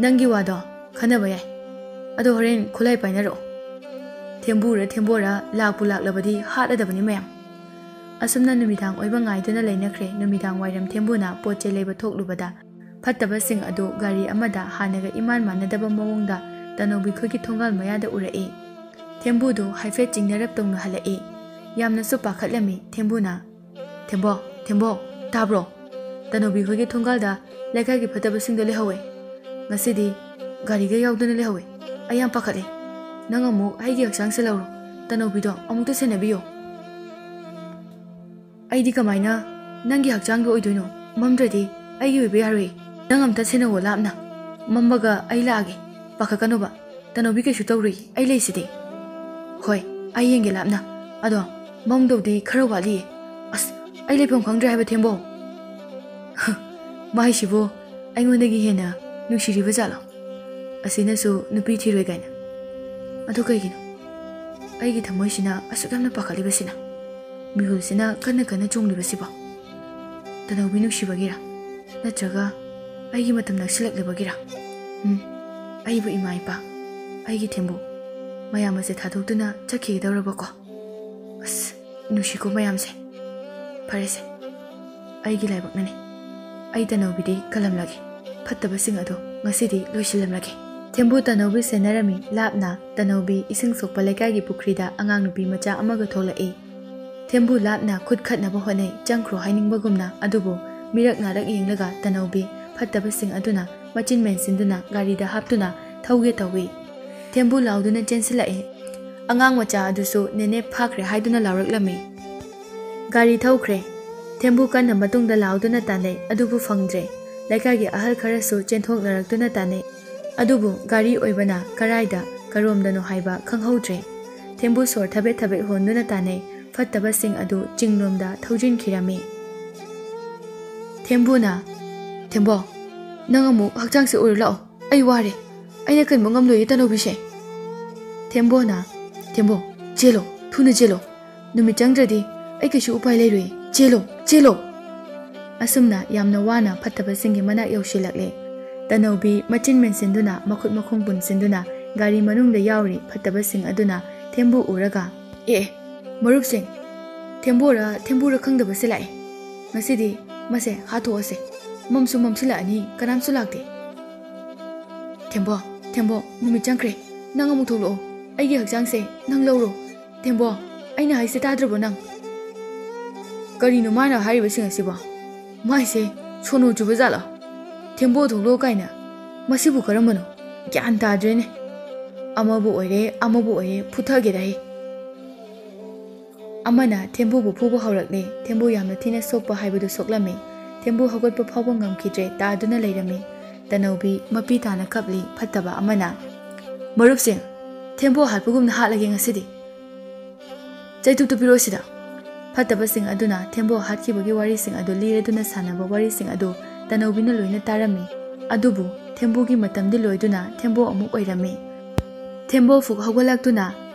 "ꯅꯪꯒꯤ ꯋꯥꯗꯣ ꯈꯟꯅꯕ ꯌꯥꯏ, ꯑꯗꯣ ꯍꯣꯔꯦꯟ ꯈꯨꯠꯂꯥꯏ ꯄꯥꯏꯅꯔꯛꯑꯣ꯫ ꯊꯦꯝꯕꯨꯔ ꯊꯦꯝꯕꯣꯔ ꯂꯥꯛꯄꯨ ꯂꯥꯛꯂꯕꯗꯤ ꯍꯥꯠꯂꯗꯕꯅꯤ ꯃꯌꯥꯝ꯫" ꯑꯁꯨꯝꯅ ꯅꯨꯃꯤꯗꯥꯡ ꯑꯣꯏꯕ ꯉꯥꯏꯗꯨꯅ ꯂꯩꯅꯈ꯭ꯔꯦ꯫ ꯅꯨꯃꯤꯗꯥꯡ ꯋꯥꯏꯔꯝ ꯊꯦꯝꯕꯨꯅ ꯄꯣꯠ ꯆꯩ ꯂꯩꯕ ꯊꯣꯛꯂꯨꯕꯗ ꯐꯠꯇꯕꯁꯤꯡ ꯑꯗꯨ ꯒꯥꯔꯤ ꯑꯃꯗ ꯍꯥꯟꯅꯒ ꯏꯃꯥꯟ ꯃꯥꯟꯅꯗꯕ ꯃꯑꯣꯡꯗ ꯇꯅꯧꯕꯤ ꯈꯣꯏꯒꯤ ꯊꯣꯡꯒꯥꯜ ꯃꯌꯥꯗ ꯎꯔꯛꯏ꯫ ꯊꯦꯝꯕꯨꯗꯨ ꯍꯥꯏꯐꯦꯠ ꯆꯤꯡꯅꯔꯞ ꯇꯧꯅ ꯍꯜꯂꯛꯏ꯫ ꯌꯥꯝꯅꯁꯨ ꯄꯥꯈꯠꯂꯝꯃꯤ ꯊꯦꯝꯕꯨꯅ꯫ "ꯊꯦꯝꯕꯣ, ꯊꯦꯝꯕꯣ, ꯇꯥꯕ꯭ꯔꯣ? ꯇꯅꯧꯕꯤ ꯈꯣꯏꯒꯤ ꯊꯣꯡꯒꯥꯜꯗ ꯂꯩꯀꯥꯏꯒꯤ ꯐꯠꯇꯕꯁꯤꯡꯗꯣ ꯂꯩꯍꯧꯋꯦ꯫ ꯉꯁꯤꯗꯤ ꯒꯥꯔꯤꯒ ꯌꯥꯎꯗꯅ ꯂꯩꯍꯧꯋꯦ꯫ ꯑꯩ ꯌꯥꯝ ꯄꯥꯈꯠꯂꯦ꯫ ꯅꯪ ꯑꯃꯨꯛ ꯑꯩꯒꯤ ꯍꯛꯆꯥꯡꯁꯦ ꯂꯧꯔꯣ꯫ ꯇꯅꯧꯕꯤꯗꯣ ꯑꯃꯨꯛꯇ ꯁꯦꯟꯅꯕꯤꯌꯣ꯫" "ꯑꯩꯗꯤ ꯀꯃꯥꯏꯅ ꯅꯪꯒꯤ ꯍꯛꯆꯥꯡꯗꯣ ꯑꯣꯏꯗꯣꯏꯅꯣ? ꯃꯝꯗ꯭ꯔꯗꯤ ꯑꯩꯒꯤ ꯑꯣꯏꯕ ꯌꯥꯔꯣꯏ꯫ ꯅꯪ ꯑꯝꯇ ꯁꯦꯟꯅꯧꯋꯣ ꯂꯥꯞꯅ꯫ ꯃꯝꯕꯒ ꯑꯩ ꯂꯥꯛꯑꯒꯦ꯫ ꯄꯥꯈꯠꯀꯅꯣꯕ꯫ ꯇꯅꯧꯕꯤ ꯀꯩꯁꯨ ꯇꯧꯔꯣꯏ, ꯑꯩ ꯂꯩꯁꯤꯗꯤ꯫" "ꯍꯣꯏ, ꯑꯩ ꯌꯦꯡꯒꯦ ꯂꯥꯞꯅ꯫ ꯑꯗꯣ ꯃꯝꯗꯧꯗꯤ ꯈꯔ ꯋꯥꯠꯂꯤꯌꯦ꯫ ꯑꯁ, ꯑꯩ ꯂꯩꯐꯝ ꯈꯪꯗ꯭ꯔꯦ ꯍꯥꯏꯕ ꯊꯦꯝꯕꯣ꯫" "ꯃꯥꯏꯁꯤꯕꯨ ꯑꯩꯉꯣꯟꯗꯒꯤ ꯍꯦꯟꯅ ꯅꯨꯡꯁꯤꯔꯤꯕ ꯖꯥꯠꯂꯣ? ꯑꯁꯤꯅꯁꯨ ꯅꯨꯄꯤ ꯊꯤꯔꯣꯏ ꯀꯥꯏꯅ꯫ ꯑꯗꯨ ꯀꯩꯒꯤꯅꯣ ꯑꯩꯒꯤ ꯊꯃꯣꯏꯁꯤꯅ ꯑꯁꯨꯛ ꯌꯥꯝꯅ ꯄꯥꯈꯠꯂꯤꯕꯁꯤꯅ? ꯃꯤꯍꯨꯜꯁꯤꯅ ꯀꯟꯅ ꯀꯟꯅ ꯆꯣꯡꯂꯤꯕꯁꯤꯕꯣ? ꯇꯅꯧꯕꯤ ꯅꯨꯡꯁꯤꯕꯒꯤꯔ? ꯅꯠꯇ꯭ꯔꯒ ꯑꯩꯒꯤ ꯃꯇꯝ ꯅꯛꯁꯤꯜꯂꯛꯂꯕꯒꯤꯔꯥ? ꯎꯝ, ꯑꯩꯕꯨ ꯏꯃꯥ ꯏꯄꯥ, ꯑꯩꯒꯤ ꯊꯦꯝꯕꯨ, ꯃꯌꯥꯝ ꯑꯁꯦ ꯊꯥꯗꯣꯛꯇꯨꯅ ꯆꯠꯈꯤꯒꯗꯧꯔꯕꯀꯣ? ꯑꯁ, ꯅꯨꯡꯁꯤꯀꯣ ꯃꯌꯥꯝꯁꯦ꯫ ꯐꯔꯦꯁꯦ, ꯑꯩꯒꯤ ꯂꯥꯏꯕꯛꯅꯅꯤ꯫ ꯑꯩ ꯇꯅꯧꯕꯤꯗꯤ ꯀꯜꯂꯝꯂꯒꯦ꯫ ꯐꯠꯇꯕꯁꯤꯡ ꯑꯗꯣ ꯉꯁꯤꯗꯤ ꯂꯣꯏꯁꯤꯜꯂꯝꯂꯒꯦ꯫ ꯊꯦꯝꯕꯨ ꯇꯅꯧꯕꯤ ꯁꯦꯟꯅꯔꯝꯃꯤ꯫ ꯂꯥꯞꯅ ꯇꯅꯧꯕꯤ ꯏꯁꯤꯡ ꯁꯣꯛꯄ ꯂꯩꯀꯥꯏꯒꯤ ꯄꯨꯈ꯭ꯔꯤꯗ ꯑꯉꯥꯡ ꯅꯨꯄꯤ ꯃꯆꯥ ꯑꯃꯒ ꯊꯣꯛꯂꯛꯏ꯫ ꯊꯦꯝꯕꯨ ꯂꯥꯞꯅ ꯈꯨꯠ ꯈꯠꯅꯕ ꯍꯣꯠꯅꯩ, ꯆꯪꯈ꯭ꯔꯣ ꯍꯥꯏꯅꯤꯡꯕꯒꯨꯝꯅ, ꯑꯗꯨꯕꯨ ꯃꯤꯔꯛ ꯅꯥꯔꯛ ꯌꯦꯡꯂꯒ ꯇꯅꯧꯕꯤ ꯐꯠꯇꯕꯁꯤꯡ ꯑꯗꯨꯅ ꯃꯆꯤꯟ ꯃꯦꯟꯁꯤꯟꯗꯨꯅ ꯒꯥꯔꯤꯗ ꯍꯥꯞꯇꯨꯅ ꯊꯧꯒꯦ ꯇꯧꯏ꯫ ꯊꯦꯝꯕꯨ ꯂꯥꯎꯗꯨꯅ ꯆꯦꯟꯁꯤꯜꯂꯛꯏ꯫ ꯑꯉꯥꯡ ꯃꯆꯥ ꯑꯗꯨꯁꯨ ꯅꯦꯅꯦ ꯐꯥꯈ꯭ꯔꯦ ꯍꯥꯏꯗꯨꯅ ꯂꯥꯎꯔꯛꯂꯝꯃꯤ꯫ ꯒꯥꯔꯤ ꯊꯧꯈ꯭ꯔꯦ꯫ ꯊꯦꯝꯕꯨ ꯀꯟꯅ ꯃꯇꯨꯡꯗ ꯂꯥꯎꯗꯨꯅ ꯇꯥꯟꯅꯩ, ꯑꯗꯨꯕꯨ ꯐꯪꯗ꯭ꯔꯦ꯫ ꯂꯩꯀꯥꯏꯒꯤ ꯑꯍꯜ ꯈꯔꯁꯨ ꯆꯦꯟꯊꯣꯛꯅꯔꯛꯇꯨꯅ ꯇꯥꯟꯅꯩ꯫ ꯑꯗꯨꯕꯨ ꯒꯥꯔꯤ ꯑꯣꯏꯕꯅ ꯀꯔꯥꯏꯗ ꯀꯔꯣꯝꯗꯅꯣ ꯍꯥꯏꯕ ꯈꯪꯍꯧꯗ꯭ꯔꯦ꯫ ꯊꯦꯝꯕꯨ ꯁꯣꯔ ꯊꯕꯦꯠ ꯊꯕꯦꯠ ꯍꯣꯟꯗꯨꯅ ꯇꯥꯟꯅꯩ꯫ ꯐꯠꯇꯕꯁꯤꯡ ꯑꯗꯨ ꯆꯤꯡꯂꯣꯝꯗ ꯊꯧꯖꯤꯟꯈꯤꯔꯝꯃꯤ꯫ ꯊꯦꯝꯕꯨꯅ, "ꯊꯦꯝꯕꯣ, ꯅꯪ ꯑꯃꯨꯛ ꯍꯛꯆꯥꯡꯁꯦ ꯎꯔ ꯂꯥꯛꯑꯣ꯫ ꯑꯩ ꯋꯥꯔꯦ꯫ ꯑꯩꯅ ꯀꯟꯕ ꯉꯝꯂꯣꯏꯌꯦ ꯇꯅꯧꯕꯤꯁꯦ꯫" ꯊꯦꯝꯕꯣꯅ, "ꯊꯦꯝꯕꯣ, ꯆꯦꯜꯂꯣ, ꯊꯨꯅ ꯆꯦꯜꯂꯣ꯫ ꯅꯨꯃꯤꯠ ꯆꯪꯗ꯭ꯔꯗꯤ ꯑꯩ ꯀꯩꯁꯨ ꯎꯄꯥꯏ ꯂꯩꯔꯣꯏ꯫ ꯆꯦꯜꯂꯣ, ꯆꯦꯜꯂꯣ!" ꯑꯁꯨꯝꯅ ꯌꯥꯝꯅ ꯋꯥꯅ ꯐꯠꯇꯕꯁꯤꯡꯒꯤ ꯃꯅꯥꯛ ꯌꯧꯁꯤꯜꯂꯛꯂꯦ꯫ ꯇꯅꯧꯕꯤ ꯃꯆꯤꯟ ꯃꯦꯟꯁꯤꯟꯗꯨꯅ, ꯃꯈꯨꯠ ꯃꯈꯣꯡ ꯄꯨꯟꯁꯤꯟꯗꯨꯅ ꯒꯥꯔꯤ ꯃꯅꯨꯡꯗ ꯌꯥꯎꯔꯤ꯫ ꯐꯠꯇꯕꯁꯤꯡ ꯑꯗꯨꯅ ꯊꯦꯝꯕꯨ ꯎꯔꯒ, "ꯑꯦ, ꯑꯦ, ꯃꯔꯨꯞꯁꯤꯡ, ꯊꯦꯝꯕꯣꯔ ꯊꯦꯝꯕꯨꯔ ꯈꯪꯗꯕꯁꯦ ꯂꯥꯛꯑꯦ꯫ ꯉꯁꯤꯗꯤ ꯃꯁꯦ ꯍꯥꯠꯇꯣꯛꯑꯁꯦ꯫ ꯃꯝꯁꯨ ꯃꯝꯁꯤꯜꯂꯛꯑꯅꯤ, ꯀꯅꯥꯝꯁꯨ ꯂꯥꯛꯇꯦ꯫ ꯊꯦꯝꯕꯣ, ꯊꯦꯝꯕꯣ, ꯅꯨꯃꯤꯠ ꯆꯪꯈ꯭ꯔꯦ꯫ ꯅꯪ ꯑꯃꯨꯛ ꯊꯣꯛꯂꯛꯑꯣ꯫ ꯑꯩꯒꯤ ꯍꯛꯆꯥꯡꯁꯦ ꯅꯪ ꯂꯧꯔꯣ꯫ ꯊꯦꯝꯕꯣ, ꯑꯩꯅ ꯍꯥꯏꯁꯦ ꯇꯥꯗ꯭ꯔꯕꯣ ꯅꯪ? ꯀꯔꯤꯅꯣ ꯃꯥꯅ ꯍꯥꯏꯔꯤꯕꯁꯤꯡ ꯑꯁꯤꯕꯣ? ꯃꯥꯏꯁꯦ ꯁꯣꯅꯣ ꯆꯨꯕ ꯖꯥꯠꯂꯣ? ꯊꯦꯝꯕꯣ ꯊꯣꯛꯂꯛꯑꯣ ꯀꯥꯏꯅ꯫ ꯃꯁꯤꯕꯨ ꯀꯔꯝꯕꯅꯣ? ꯒ꯭ꯌꯥꯟ ꯇꯥꯗ꯭ꯔꯦꯅꯦ꯫ ꯑꯃꯕꯨ ꯑꯣꯏꯔꯦ, ꯑꯃꯕꯨ ꯑꯣꯏꯔꯦ, ꯐꯨꯊꯒꯦꯗ ꯑꯩ꯫" ꯑꯃꯅ ꯊꯦꯝꯕꯨꯕꯨ ꯐꯨꯕ ꯍꯧꯔꯛꯂꯦ꯫ ꯊꯦꯝꯕꯨ ꯌꯥꯝꯅ ꯊꯤꯅ ꯁꯣꯛꯄ ꯍꯥꯏꯕꯗꯨ ꯁꯣꯛꯂꯝꯃꯤ꯫ ꯊꯦꯝꯕꯨ ꯍꯧꯒꯠꯄ ꯐꯥꯎꯕ ꯉꯝꯈꯤꯗ꯭ꯔꯦ, ꯇꯥꯗꯨꯅ ꯂꯩꯔꯝꯃꯤ꯫ ꯇꯅꯧꯕꯤ ꯃꯄꯤ ꯇꯥꯅ ꯀꯞꯂꯤ꯫ ꯐꯠꯇꯕ ꯑꯃꯅ, "ꯃꯔꯨꯞꯁꯤꯡ, ꯊꯦꯝꯕꯨ ꯍꯥꯠꯄꯒꯨꯝꯅ ꯍꯥꯠꯂꯒꯦ ꯉꯁꯤꯗꯤ꯫ ꯆꯩꯇꯨꯞꯇꯨ ꯄꯤꯔꯛꯑꯣ ꯁꯤꯗ꯫" ꯐꯠꯇꯕꯁꯤꯡ ꯑꯗꯨꯅ ꯊꯦꯝꯕꯣ ꯍꯥꯠꯈꯤꯕꯒꯤ ꯋꯥꯔꯤꯁꯤꯡ ꯑꯗꯨ ꯂꯤꯔꯗꯨꯅ ꯁꯥꯟꯅꯕ ꯋꯥꯔꯤꯁꯤꯡ ꯑꯗꯨ ꯇꯅꯧꯕꯤꯅ ꯂꯣꯏꯅ ꯇꯥꯔꯝꯃꯤ꯫ ꯑꯗꯨꯕꯨ ꯊꯦꯝꯕꯨꯒꯤ ꯃꯇꯝꯗꯤ ꯂꯣꯏꯗꯨꯅ ꯊꯦꯝꯕꯣ ꯑꯃꯨꯛ ꯑꯣꯏꯔꯝꯃꯤ꯫ ꯊꯦꯝꯕꯣ ꯐꯨꯛ ꯍꯧꯒꯠꯂꯛꯇꯨꯅ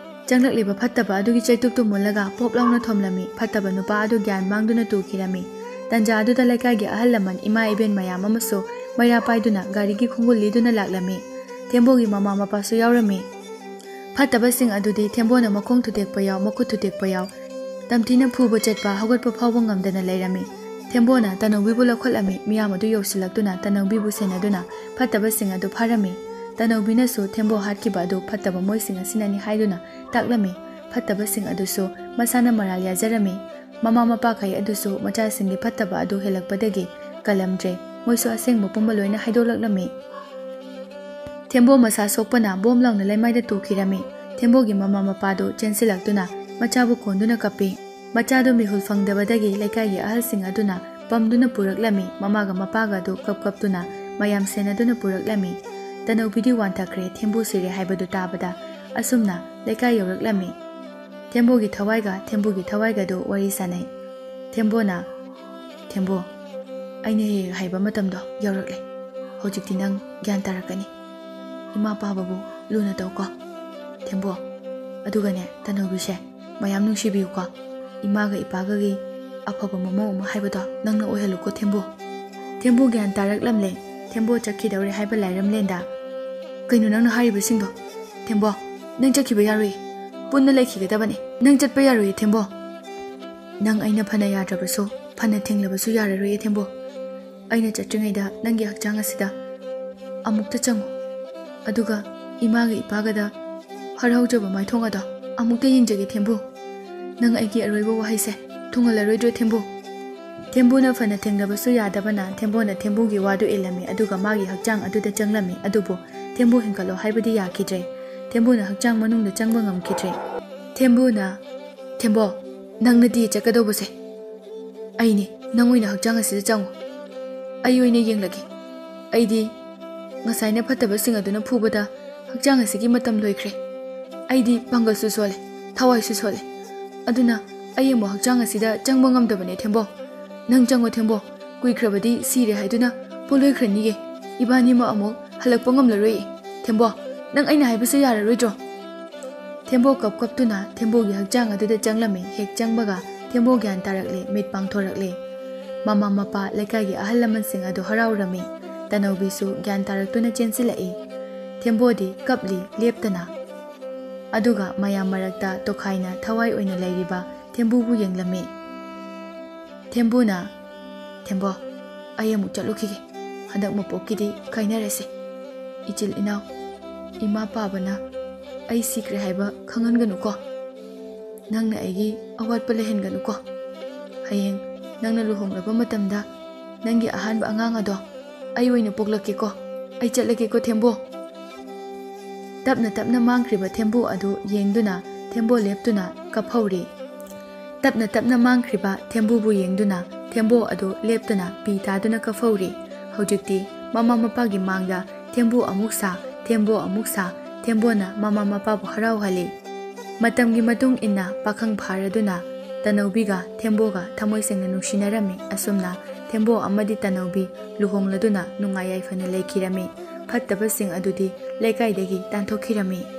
ꯆꯪꯂꯛꯂꯤꯕ ꯐꯠꯇꯕ ꯑꯗꯨꯒꯤ ꯆꯩꯇꯨꯞꯇꯨ ꯃꯨꯜꯂꯒ ꯄꯣꯞ ꯂꯥꯎꯅ ꯊꯣꯝꯂꯝꯃꯤ꯫ ꯐꯠꯇꯕ ꯅꯨꯄꯥ ꯑꯗꯨ ꯒ꯭ꯌꯥꯟ ꯃꯥꯡꯗꯨꯅ ꯇꯨꯈꯤꯔꯝꯃꯤ꯫ ꯇꯟꯖꯥ ꯑꯗꯨꯗ ꯂꯩꯀꯥꯏꯒꯤ ꯑꯍꯜ ꯂꯃꯟ, ꯏꯃꯥ ꯏꯕꯦꯟ ꯃꯌꯥꯝ ꯑꯃꯁꯨ ꯃꯩꯔꯥ ꯄꯥꯏꯗꯨꯅ ꯒꯥꯔꯤꯒꯤ ꯈꯣꯡꯒꯨꯜ ꯂꯤꯗꯨꯅ ꯂꯥꯛꯂꯝꯃꯤ꯫ ꯊꯦꯝꯕꯣꯒꯤ ꯃꯃꯥ ꯃꯄꯥꯁꯨ ꯌꯥꯎꯔꯝꯃꯤ꯫ ꯐꯠꯇꯕꯁꯤꯡ ꯑꯗꯨꯗꯤ ꯊꯦꯝꯕꯣꯅ ꯃꯈꯣꯡ ꯊꯨꯗꯦꯛꯄ ꯌꯥꯎ, ꯃꯈꯨꯠ ꯊꯨꯗꯦꯛꯄ ꯌꯥꯎ, ꯇꯝꯊꯤꯅ ꯐꯨꯕ ꯆꯠꯄ ꯍꯧꯒꯠꯄ ꯐꯥꯎꯕ ꯉꯝꯗꯅ ꯂꯩꯔꯝꯃꯤ꯫ ꯊꯦꯝꯕꯣꯅ ꯇꯅꯧꯕꯤꯕꯨ ꯂꯧꯈꯠꯂꯝꯃꯤ꯫ ꯃꯤꯌꯥꯝ ꯑꯗꯨ ꯌꯧꯁꯤꯜꯂꯛꯇꯨꯅ ꯇꯅꯧꯕꯤꯕꯨ ꯁꯦꯟꯅꯗꯨꯅ ꯐꯠꯇꯕꯁꯤꯡ ꯑꯗꯨ ꯐꯥꯔꯝꯃꯤ꯫ ꯇꯅꯧꯕꯤꯅꯁꯨ ꯊꯦꯝꯕꯣ ꯍꯥꯠꯈꯤꯕ ꯑꯗꯨ ꯐꯠꯇꯕ ꯃꯣꯏꯁꯤꯡ ꯑꯁꯤꯅꯅꯤ ꯍꯥꯏꯗꯨꯅ ꯇꯥꯛꯂꯝꯃꯤ꯫ ꯐꯠꯇꯕꯁꯤꯡ ꯑꯗꯨꯁꯨ ꯃꯁꯥꯅ ꯃꯔꯥꯜ ꯌꯥꯖꯔꯝꯃꯤ꯫ ꯃꯃꯥ ꯃꯄꯥꯈꯩ ꯑꯗꯨꯁꯨ ꯃꯆꯥꯁꯤꯡꯒꯤ ꯐꯠꯇꯕ ꯑꯗꯨ ꯍꯦꯜꯂꯛꯄꯗꯒꯤ ꯀꯜꯂꯝꯗ꯭ꯔꯦ꯫ ꯃꯣꯏꯁꯨ ꯑꯁꯦꯡꯕ ꯄꯨꯝꯕ ꯂꯣꯏꯅ ꯍꯥꯏꯗꯣꯛꯂꯛꯂꯝꯃꯤ꯫ ꯊꯦꯝꯕꯣ ꯃꯁꯥ ꯁꯣꯛꯄꯅ ꯕꯣꯝ ꯂꯥꯎꯅ ꯂꯩꯃꯥꯏꯗ ꯇꯨꯈꯤꯔꯝꯃꯤ꯫ ꯊꯦꯝꯕꯣꯒꯤ ꯃꯃꯥ ꯃꯄꯥꯗꯨ ꯆꯦꯟꯁꯤꯜꯂꯛꯇꯨꯅ ꯃꯆꯥꯕꯨ ꯀꯣꯟꯗꯨꯅ ꯀꯞꯄꯤ꯫ ꯃꯆꯥꯗꯨ ꯃꯤꯍꯨꯜ ꯐꯪꯗꯕꯗꯒꯤ ꯂꯩꯀꯥꯏꯒꯤ ꯑꯍꯜꯁꯤꯡ ꯑꯗꯨꯅ ꯄꯝꯗꯨꯅ ꯄꯨꯔꯛꯂꯝꯃꯤ꯫ ꯃꯃꯥꯒ ꯃꯄꯥꯒ ꯑꯗꯨ ꯀꯞ ꯀꯞꯇꯨꯅ ꯃꯌꯥꯝ ꯁꯦꯟꯅꯗꯨꯅ ꯄꯨꯔꯛꯂꯝꯃꯤ꯫ ꯇꯅꯧꯕꯤꯗꯤ ꯋꯥꯟꯊꯈ꯭ꯔꯦ꯫ ꯊꯦꯝꯕꯨ ꯁꯤꯔꯦ ꯍꯥꯏꯕꯗꯨ ꯇꯥꯕꯗ ꯑꯁꯨꯝꯅ ꯂꯩꯀꯥꯏ ꯌꯧꯔꯛꯂꯝꯃꯤ꯫ ꯊꯦꯝꯕꯨꯒꯤ ꯊꯋꯥꯏꯒ ꯊꯦꯝꯕꯨꯒꯤ ꯊꯋꯥꯏꯒꯗꯨ ꯋꯥꯔꯤ ꯁꯥꯅꯩ꯫ ꯊꯦꯝꯕꯣꯅ, "ꯊꯦꯝꯕꯣ, ꯑꯩꯅ ꯍꯦꯛ ꯍꯦꯛ ꯍꯥꯏꯕ ꯃꯇꯝꯗꯣ ꯌꯧꯔꯛꯂꯦ꯫ ꯍꯧꯖꯤꯛꯇꯤ ꯅꯪ ꯒ꯭ꯌꯥꯟ ꯇꯥꯔꯛꯀꯅꯤ꯫ ꯏꯃꯥ ꯄꯥꯕꯕꯨ ꯂꯨꯅ ꯇꯧꯀꯣ, ꯊꯦꯝꯕꯣ꯫ ꯑꯗꯨꯒꯅꯦ, ꯇꯅꯧꯕꯤꯁꯦ ꯃꯌꯥꯝ ꯅꯨꯡꯁꯤꯕꯤꯌꯨꯀꯣ꯫ ꯏꯃꯥꯒ ꯏꯄꯥꯒꯒꯤ ꯑꯐꯕ ꯃꯃꯧ ꯑꯃ ꯍꯥꯏꯕꯗꯣ ꯅꯪꯅ ꯑꯣꯏꯍꯜꯂꯨꯀꯣ, ꯊꯦꯝꯕꯣ꯫" ꯊꯦꯝꯕꯣ ꯒ꯭ꯌꯥꯟ ꯇꯥꯔꯛꯂꯝꯂꯦ꯫ ꯊꯦꯝꯕꯣ ꯆꯠꯈꯤꯗꯧꯔꯦ ꯍꯥꯏꯕ ꯂꯥꯏꯔꯝꯂꯦꯟꯗ, "ꯀꯩꯅꯣ ꯅꯪꯅ ꯍꯥꯏꯔꯤꯕꯁꯤꯡꯗꯣ? ꯊꯦꯝꯕꯣ, ꯅꯪ ꯆꯠꯈꯤꯕ ꯌꯥꯔꯣꯏ꯫ ꯄꯨꯟꯅ ꯂꯩꯈꯤꯒꯗꯕꯅꯤ꯫ ꯅꯪ ꯆꯠꯄ ꯌꯥꯔꯣꯏꯌꯦ, ꯊꯦꯝꯕꯣ꯫ ꯅꯪ ꯑꯩꯅ ꯐꯅ ꯌꯥꯗ꯭ꯔꯕꯁꯨ, ꯐꯅ ꯊꯦꯡꯂꯕꯁꯨ ꯌꯥꯔꯔꯣꯏꯌꯦ, ꯊꯦꯝꯕꯣ꯫ ꯑꯩꯅ ꯆꯠꯇ꯭ꯔꯤꯉꯩꯗ ꯅꯪꯒꯤ ꯍꯛꯆꯥꯡ ꯑꯁꯤꯗ ꯑꯃꯨꯛꯇ ꯆꯪꯉꯨ꯫ ꯑꯗꯨꯒ ꯏꯃꯥꯒ ꯏꯄꯥꯒꯗ ꯍꯔꯥꯎꯖꯕ ꯃꯥꯏꯊꯣꯡ ꯑꯗꯣ ꯑꯃꯨꯛꯇ ꯌꯦꯡꯖꯒꯦ, ꯊꯦꯝꯕꯨ꯫ ꯅꯪ ꯑꯩꯒꯤ ꯑꯔꯣꯏꯕ ꯋꯥꯍꯩꯁꯦ ꯊꯨꯡꯍꯜꯂꯔꯣꯏꯗ꯭ꯔꯣ, ꯊꯦꯝꯕꯨ?" ꯊꯦꯝꯕꯨꯅ ꯐꯅ ꯊꯦꯡꯂꯕꯁꯨ ꯌꯥꯗꯕꯅ ꯊꯦꯝꯕꯣꯅ ꯊꯦꯝꯕꯨꯒꯤ ꯋꯥꯗꯨ ꯏꯜꯂꯝꯃꯤ, ꯑꯗꯨꯒ ꯃꯥꯒꯤ ꯍꯛꯆꯥꯡ ꯑꯗꯨꯗ ꯆꯪꯂꯝꯃꯤ꯫ ꯑꯗꯨꯕꯨ ꯊꯦꯝꯕꯨ ꯍꯦꯟꯒꯠꯂꯣ ꯍꯥꯏꯕꯗꯤ ꯌꯥꯈꯤꯗ꯭ꯔꯦ꯫ ꯊꯦꯝꯕꯨꯅ ꯍꯛꯆꯥꯡ ꯃꯅꯨꯡꯗ ꯆꯪꯕ ꯉꯝꯈꯤꯗ꯭ꯔꯦ꯫ ꯊꯦꯝꯕꯨꯅ, "ꯊꯦꯝꯕꯣ, ꯅꯪꯅꯗꯤ ꯆꯠꯀꯗꯧꯕꯁꯦ꯫ ꯑꯩꯅꯦ, ꯅꯪ ꯑꯣꯏꯅ ꯍꯛꯆꯥꯡ ꯑꯁꯤꯗ ꯆꯪꯉꯨ꯫ ꯑꯩ ꯑꯣꯏꯅ ꯌꯦꯡꯂꯒꯦ꯫ ꯑꯩꯗꯤ ꯉꯁꯥꯏꯅ ꯐꯠꯇꯕꯁꯤꯡ ꯑꯗꯨꯅ ꯐꯨꯕꯗ ꯍꯛꯆꯥꯡ ꯑꯁꯤꯒꯤ ꯃꯇꯝ ꯂꯣꯏꯈ꯭ꯔꯦ꯫ ꯑꯩꯗꯤ ꯄꯥꯡꯒꯜꯁꯨ ꯁꯣꯜꯂꯦ, ꯊꯋꯥꯏꯁꯨ ꯁꯣꯜꯂꯦ꯫ ꯑꯗꯨꯅ ꯑꯩ ꯑꯃꯨꯛ ꯍꯛꯆꯥꯡ ꯑꯁꯤꯗ ꯆꯪꯕ ꯉꯝꯗꯕꯅꯦ, ꯊꯦꯝꯕꯣ꯫ ꯅꯪ ꯆꯪꯉꯣ, ꯊꯦꯝꯕꯣ꯫ ꯀꯨꯏꯈ꯭ꯔꯕꯗꯤ ꯁꯤꯔꯦ ꯍꯥꯏꯗꯨꯅ ꯄꯣꯂꯣꯏꯈ꯭ꯔꯅꯤꯌꯦ꯫ ꯏꯕꯥꯅꯤꯃꯛ ꯑꯃꯨꯛ ꯍꯜꯂꯛꯄ ꯉꯝꯂꯔꯣꯏꯌꯦ꯫ ꯊꯦꯝꯕꯣ, ꯅꯪ ꯑꯩꯅ ꯍꯥꯏꯕꯁꯦ ꯌꯥꯔꯔꯣꯏꯗ꯭ꯔꯣ?" ꯊꯦꯝꯕꯣ ꯀꯞ ꯀꯞꯇꯨꯅ ꯊꯦꯝꯕꯣꯒꯤ ꯍꯛꯆꯥꯡ ꯑꯗꯨꯗ ꯆꯪꯂꯝꯃꯤ꯫ ꯍꯦꯛ ꯆꯪꯕꯒ ꯊꯦꯝꯕꯣ ꯒ꯭ꯌꯥꯟ ꯇꯥꯔꯛꯂꯦ, ꯃꯤꯠ ꯄꯥꯡꯊꯣꯔꯛꯂꯦ꯫ ꯃꯃꯥ ꯃꯄꯥ, ꯂꯩꯀꯥꯏꯒꯤ ꯑꯍꯜ ꯂꯃꯟꯁꯤꯡ ꯑꯗꯨ ꯍꯔꯥꯎꯔꯝꯃꯤ꯫ ꯇꯅꯧꯕꯤꯁꯨ ꯒ꯭ꯌꯥꯟ ꯇꯥꯔꯛꯇꯨꯅ ꯆꯦꯟꯁꯤꯜꯂꯛꯏ꯫ ꯊꯦꯝꯕꯣꯗꯤ ꯀꯞꯂꯤ ꯂꯦꯞꯇꯅ꯫ ꯑꯗꯨꯒ ꯃꯌꯥꯝ ꯃꯔꯛꯇ ꯇꯣꯈꯥꯏꯅ ꯊꯋꯥꯏ ꯑꯣꯏꯅ ꯂꯩꯔꯤꯕ ꯊꯦꯝꯕꯨꯕꯨ ꯌꯦꯡꯂꯝꯃꯤ꯫ ꯊꯦꯝꯕꯨꯅ, "ꯊꯦꯝꯕꯣ, ꯑꯩ ꯑꯃꯨꯛ ꯆꯠꯂꯨꯈꯤꯒꯦ꯫ ꯍꯟꯗꯛ ꯃꯄꯣꯛꯀꯤꯗꯤ ꯀꯥꯏꯅꯔꯁꯦ꯫ ꯏꯆꯤꯜ ꯏꯅꯥꯎ, ꯏꯃꯥ ꯄꯥꯕꯅ ꯑꯩ ꯁꯤꯈ꯭ꯔꯦ ꯍꯥꯏꯕ ꯈꯪꯍꯟꯒꯅꯨꯀꯣ꯫ ꯅꯪꯅ ꯑꯩꯒꯤ ꯑꯋꯥꯠꯄ ꯂꯩꯍꯟꯒꯅꯨꯀꯣ꯫ ꯍꯌꯦꯡ ꯅꯪꯅ ꯂꯨꯍꯣꯡꯂꯕ ꯃꯇꯝꯗ ꯅꯪꯒꯤ ꯑꯍꯥꯟꯕ ꯑꯉꯥꯡ ꯑꯗꯣ ꯑꯩ ꯑꯣꯏꯅ ꯄꯣꯛꯂꯛꯀꯦꯀꯣ꯫ ꯑꯩ ꯆꯠꯂꯒꯦꯀꯣ ꯊꯦꯝꯕꯣ꯫" ꯇꯞꯅ ꯇꯞꯅ ꯃꯥꯡꯈ꯭ꯔꯤꯕ ꯊꯦꯝꯕꯨ ꯑꯗꯨ ꯌꯦꯡꯗꯨꯅ ꯊꯦꯝꯕꯣ ꯂꯦꯞꯇꯨꯅ ꯀꯞꯍꯧꯔꯤ꯫ ꯇꯞꯅ ꯇꯞꯅ ꯃꯥꯡꯈ꯭ꯔꯤꯕ ꯊꯦꯝꯕꯨꯕꯨ ꯌꯦꯡꯗꯨꯅ ꯊꯦꯝꯕꯣ ꯑꯗꯨ ꯂꯦꯞꯇꯅ ꯄꯤ ꯇꯥꯗꯨꯅ ꯀꯞꯍꯧꯔꯤ꯫ ꯍꯧꯖꯤꯛꯇꯤ ꯃꯃꯥ ꯃꯄꯥꯒꯤ ꯃꯥꯡꯗ ꯊꯦꯝꯕꯨ ꯑꯃꯨꯛ ꯁꯥ, ꯊꯦꯝꯕꯣ ꯑꯃꯨꯛ ꯁꯥ, ꯊꯦꯝꯕꯣꯅ ꯃꯃꯥ ꯃꯄꯥꯕꯨ ꯍꯔꯥꯎꯍꯜꯂꯤ꯫ ꯃꯇꯝꯒꯤ ꯃꯇꯨꯡ ꯏꯟꯅ ꯄꯥꯈꯪ ꯐꯥꯔꯗꯨꯅ ꯇꯅꯧꯕꯤꯒ ꯊꯦꯝꯕꯣꯒ ꯊꯃꯣꯏ ꯁꯦꯡꯅ ꯅꯨꯡꯁꯤꯅꯔꯝꯃꯤ꯫ ꯑꯁꯨꯝꯅ ꯊꯦꯝꯕꯣ ꯑꯃꯗꯤ ꯇꯅꯧꯕꯤ ꯂꯨꯍꯣꯡꯂꯗꯨꯅ ꯅꯨꯡꯉꯥꯏ ꯌꯥꯏꯐꯅ ꯂꯩꯈꯤꯔꯝꯃꯤ꯫ ꯐꯠꯇꯕꯁꯤꯡ ꯑꯗꯨꯗꯤ ꯂꯩꯀꯥꯏꯗꯒꯤ ꯇꯥꯟꯊꯣꯛꯈꯤꯔꯝꯃꯤ꯫